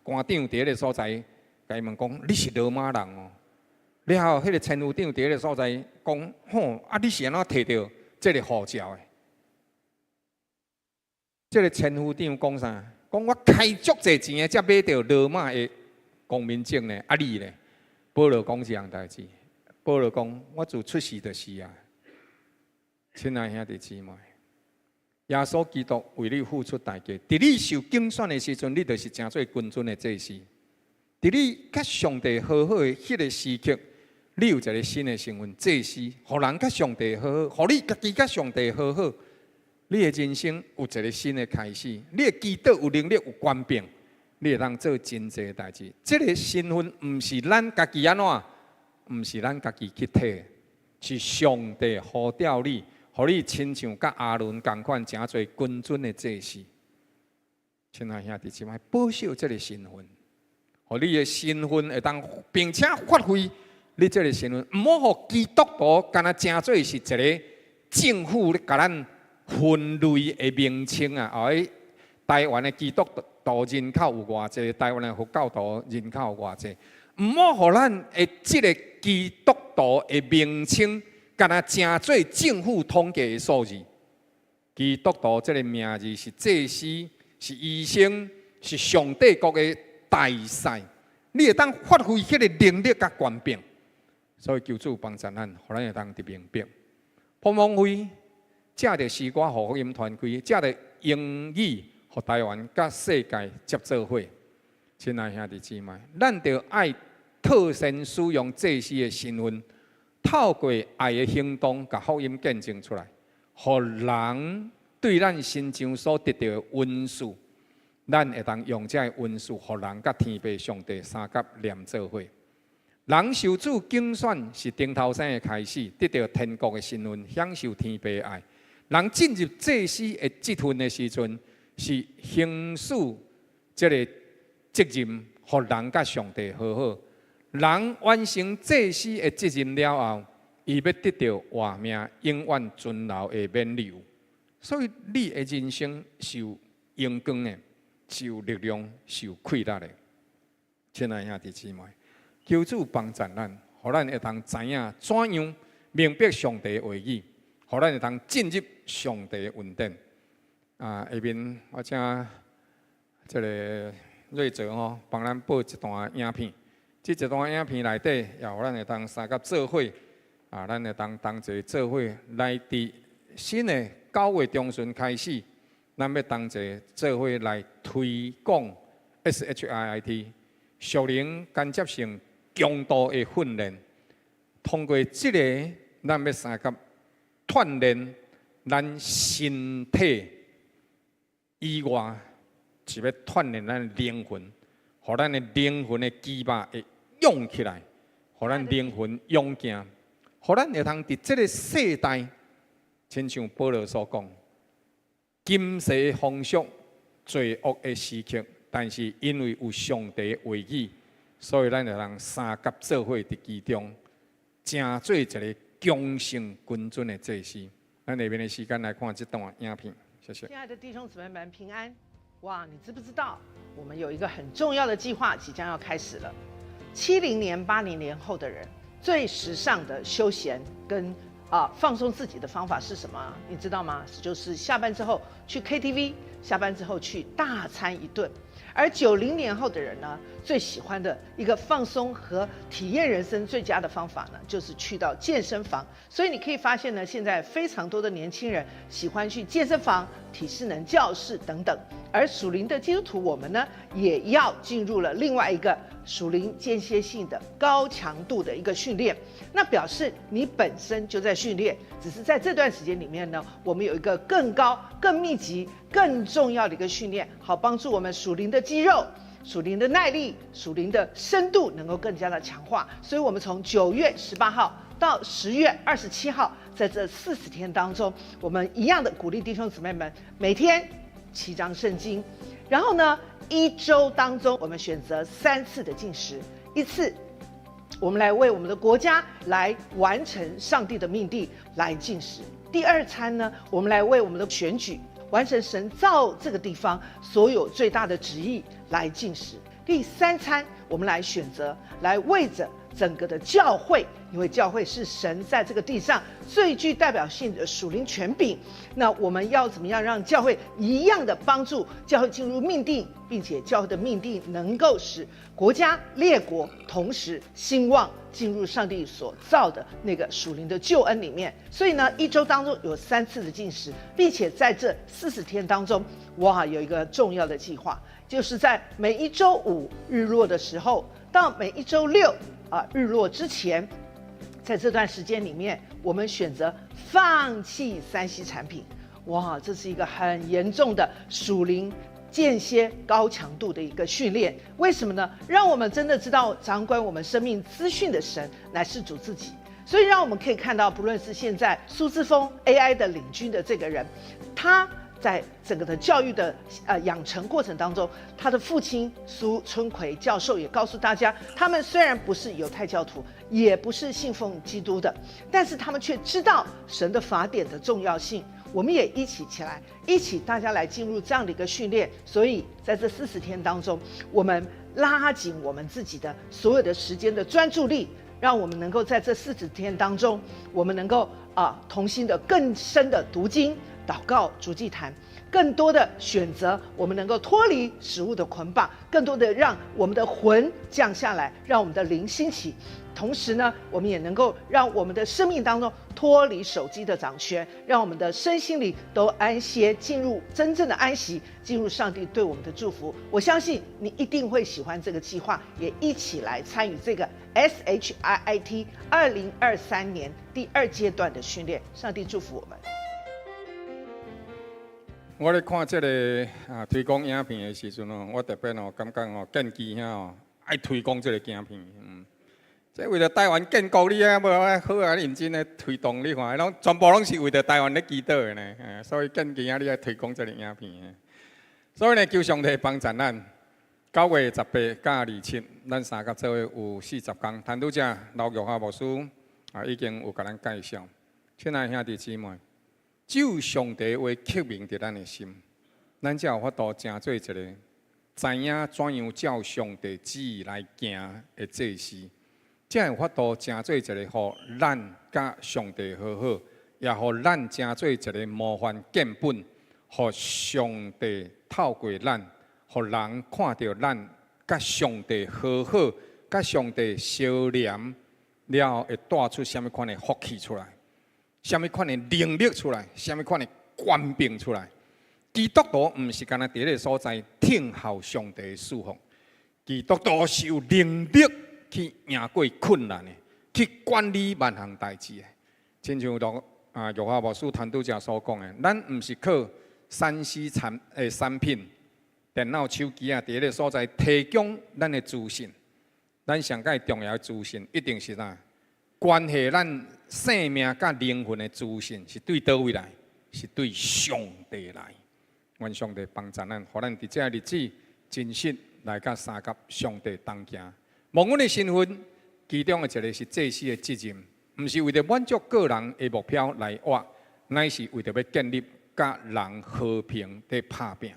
官長佇彼个所在，共伊問講：你是羅馬人哦？了後，彼个千夫長佇彼个所在講：吼，啊，你是按怎提著這个護照的？這个千夫長講啥？講我開足濟錢的，才買著羅馬的公民證呢。啊，你咧？保羅講這項代誌，保羅講：我自出世就是啊。親愛兄弟姊妹，耶穌基督為你付出代價，佇你受揀選的時陣，你就是成做君尊的祭司。佇你佮上帝和好的彼个時刻，你有一个新的身份，祭司，予人佮上帝和好，予你家己佮上帝和好，你的人生有一个新的開始，你的祈禱有能力有權柄，你會當做真濟代誌。這个身份毋是咱家己按怎，毋是咱家己去提，是上帝呼召你，予你親像佮亞倫仝款，成做君尊的祭司。親愛兄弟姊妹，保守這个身份，予你的身份會當，並且發揮你這个身份，毋好予基督徒干焦成做是一个政府咧共咱分類的名稱啊！哦，台灣的基督徒人口有偌濟，台灣的佛教徒人口有偌濟，毋好予咱的這个基督徒的名稱，干焦成做政府統計的數字。基督徒這个名字是祭司，是醫生，是上帝國的大使，你會當發揮彼个能力佮權柄。所以求主幫助咱，予咱會當佇明白。彭蒙惠藉著詩歌予福音傳開，藉著英語予台灣佮世界接做伙。親愛兄弟姊妹，咱著愛妥善使用祭司的身份，透過愛的行動，共福音見證出來，予人對咱身上所得著的恩賜，咱會當用這个恩賜，予人佮天父上帝相佮連做伙。人受主揀選是頂頭生的開始，得著天國的身份，享受天父愛。人進入祭司的職份的時陣，是行使這个責任，予人佮上帝和好。人完成祭司的責任了後，伊欲得著活命永遠存留的勉勵。所以，你的人生是有榮光的，是有力量，是有氣力的。親愛兄弟姊妹，求主幫助咱，予咱會當知影怎樣明白上帝的話語，予咱會當進入上帝的恩典。啊，下面我請這个瑞哲吼幫咱播一段影片。這一段影片內底，也予咱會當相佮做伙，啊，咱會當同齊做伙來佇新的9月中旬開始，咱欲同齊做伙來推廣 SHIIT 屬靈間接性強度的訓練。通過這个，咱欲相佮鍛鍊咱身體以外，是欲鍛鍊咱靈魂，予咱的靈魂的肌肉會勇起來，予咱靈魂勇健，予咱會通佇這个世代，親像保羅所講，今世風俗罪惡的時刻，但是因為有上帝的話語，所以咱會通相佮做伙佇其中，成做一个強盛君尊的祭司。咱下面的時間來看這段影片，謝謝。親愛的弟兄姊妹們，平安！哇，你知不知道我們有一個很重要的計劃即將要開始了？70年、80年後的人最時尚的休閒跟放鬆自己的方法是什麼？你知道嗎？就是下班之後去 KTV，下班之後去大餐一頓。而90年後的人呢，最喜歡的一個放鬆和體驗人生最佳的方法呢，就是去到健身房。所以你可以發現呢，現在非常多的年輕人喜歡去健身房、體適能教室等等。而屬靈的基督徒，我們呢，也要進入了另外一個屬靈間歇性的高強度的一個訓練。那表示你本身就在訓練，只是在這段時間裡面呢，我們有一個更高、更密集、更重要的一個訓練，好幫助我們屬靈的肌肉、屬靈的耐力、屬靈的深度能夠更加的強化。所以，我們從9月18號到10月27號，在這40天當中，我們一樣的鼓勵弟兄姊妹們每天7章聖經，然後呢，一周當中我們選擇3次的禁食，一次我們來為我們的國家來完成上帝的命定來禁食；第二餐呢，我們來為我們的選舉完成神造這個地方所有最大的旨意來禁食；第三餐我們來選擇來為著整个的教会，因为教会是神在这个地上最具代表性的属灵权柄。那我们要怎么样让教会一样的帮助教会进入命定，并且教会的命定能够使国家列国同时兴旺，进入上帝所造的那个属灵的救恩里面。所以呢，一周当中有三次的禁食，并且在这40天当中，哇，有一个重要的计划，就是在每一周五日落的时候，到每一周六日落之前，在这段时间里面，我们选择放弃3C 产品。哇，这是一个很严重的属灵间歇高强度的一个训练。为什么呢？让我们真的知道掌管我们生命资讯的神乃是主自己。所以，让我们可以看到，不论是现在苏姿丰 AI 的领军的这个人，他在整个的教育的养成过程当中，他的父亲苏春奎教授也告诉大家，他们虽然不是犹太教徒，也不是信奉基督的，但是他们却知道神的法典的重要性。我们也一起起来，一起大家来进入这样的一个训练。所以在这四十天当中，我们拉紧我们自己的所有的时间的专注力，让我们能够在这四十天当中，我们能够同心的更深的读经、祷告、烛祭坛，更多的选择，我们能够脱离食物的捆绑，更多的让我们的魂降下来，让我们的灵兴起。同时呢，我们也能够让我们的生命当中脱离手机的掌权，让我们的身心灵都安歇，进入真正的安息，进入上帝对我们的祝福。我相信你一定会喜欢这个计划，也一起来参与这个 SHIIT 2023年第二阶段的训练。上帝祝福我們。我咧看這个推廣影片的時陣哦，我特別哦感覺哦，建基兄哦愛推廣這个影片，這為著台灣建國，你啊無好啊認真咧推動，你看，攏全部攏是為著台灣咧祈禱的呢，所以建基兄你愛推廣這个影片。所以呢，求上帝幫助咱。9月18佮27，咱三甲做伙有四十工。陳拄才劉玉華牧師已經有共咱介紹。親愛兄弟姊妹，只有上帝話刻銘佇咱的心，咱才有法度成做一個知影怎樣照上帝旨意來行的祭司，才有法度成做一個予咱佮上帝和好，也予咱成做一個模範見本，予上帝透過咱，予人看著咱佮上帝和好，佮上帝相連了後，會帶出啥物款的福氣出來，啥物款的能力出來，啥物款的權柄出來。基督徒毋是干焦佇彼个所在聽候上帝的賜福，基督徒是有能力去贏過困難的，去管理萬項代誌的。親像羅玉華牧師陳拄才所講的，咱毋是靠3C 產品、電腦、手機啊，佇彼个所在提供咱的資訊。咱上蓋重要的資訊，一定是啥？關係咱生命佮靈魂的資訊，是對佗位來？是對上帝來。願上帝幫助咱，予咱佇這个日子真實來佮相佮上帝同行。牧阮的身份，其中的一個是祭司的責任，毋是為著滿足個人的目標來活，乃是為著欲建立佮人和平的拍拚，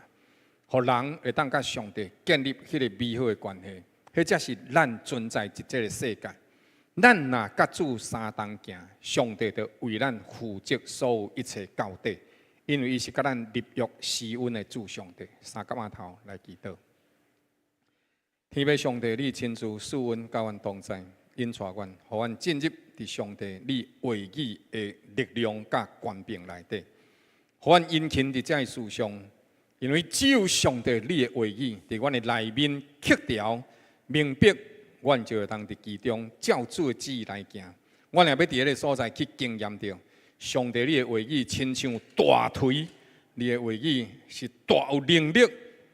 予人會當佮上帝建立彼个美好的關係。彼才是咱存在佇這个世界。咱若佮主相同行，上帝就為咱負責所有一切到底，因為伊是佮咱立約施恩的主上帝。三甲碼頭來祈禱。天父上帝，你親自賜恩佮阮同在，引帶阮，予阮進入佇上帝你話語的力量佮權柄內底，予阮殷勤佇這个事上，因為只有上帝你的話語佇阮的內面刻條明白，阮就會當佇其中照主的旨意來行。阮也欲佇彼个所在去經驗著上帝你的話語，親像大錘，你的話語是大有能力，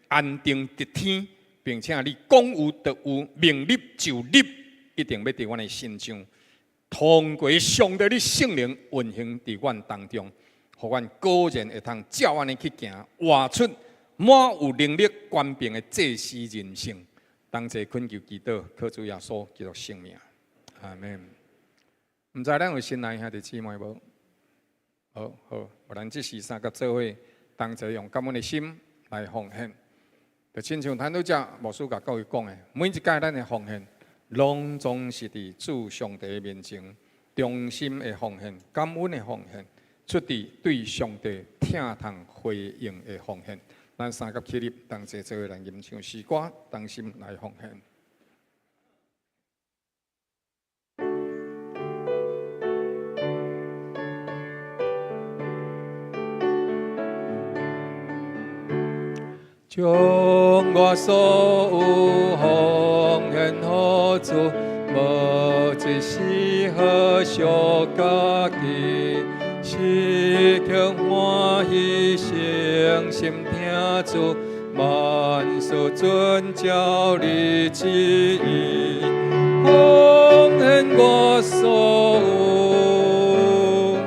安定佇天，並且你講有就有，命立就立，一定欲佇阮的身上，通過上帝你聖靈運行佇阮當中，予阮果然會通照按呢去行，活出滿有能力權柄的祭司人生。當這懇求祈禱，靠主耶穌基督聖名，阿門。毋知咱有新來兄弟姊妹無？好好，咱這時三佮做伙，同齊用感恩的心來奉獻。就親像陳拄才牧師共各位講的，每一屆咱的奉獻，攏總是佇主上帝面前忠心的奉獻、感恩的奉獻，出自對上帝疼痛回應的奉獻。咱三甲起立，同齊做伙來吟唱詩歌，同心來奉獻。將我所有奉獻予主，無一絲毫屬家己，時刻歡喜，誠心聽主，萬事遵照你旨意，奉獻我所有，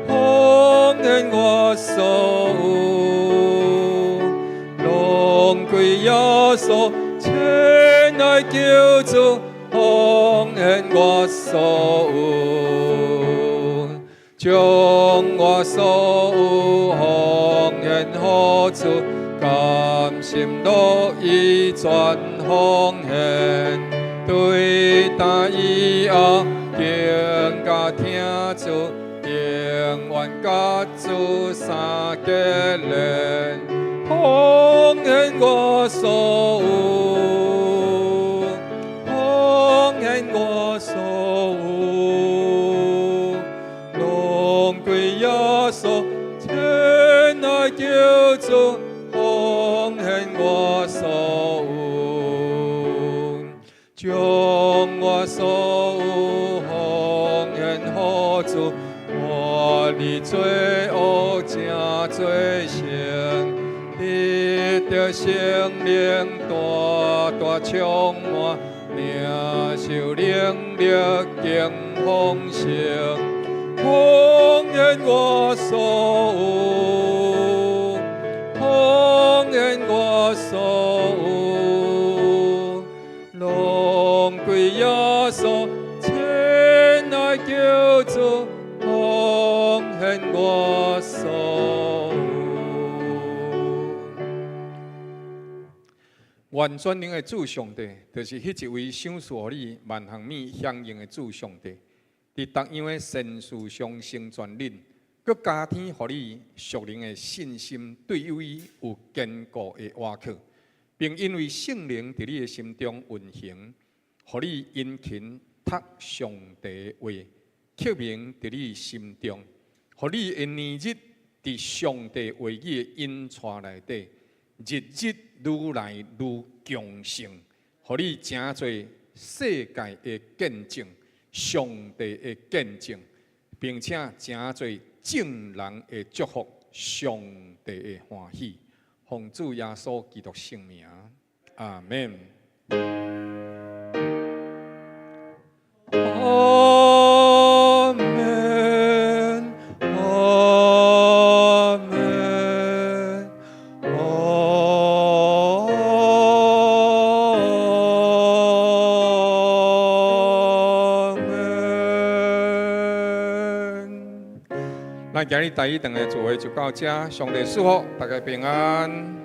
奉獻我所有。攏歸耶穌，親愛救主，奉獻我所有，將我所有奉獻予主，甘心樂意全奉獻，對今以後更加聽主，永遠佮主相結連。奉獻我所有，奉獻我所有，攏歸耶穌，親愛救主，奉獻我所有，將我所有奉獻予主，脫離罪惡成做聖。得著聖靈大大充滿，領受能力更豐盛，奉獻我所有，奉獻我所有，攏歸耶穌，親愛救主，奉獻我所有。願全能的主上帝，就是彼一位賞賜予你萬項物享用的主上帝，佇逐樣的善事上成全恁，閣加添予你屬靈的信心，對伊有堅固的倚靠，並因為聖靈佇你的心中運行，予你殷勤讀上帝的話，刻銘佇你心中，予你的年日佇上帝話語的引帶內底，日日愈來愈強盛，予你成做世界的見證，上帝的見證，並且成做眾人的祝福，上帝的歡喜。奉主耶穌基督聖名，阿們。阿們，阿們，阿們。咱今日第一堂的聚會就到這，上帝賜福，大家平安。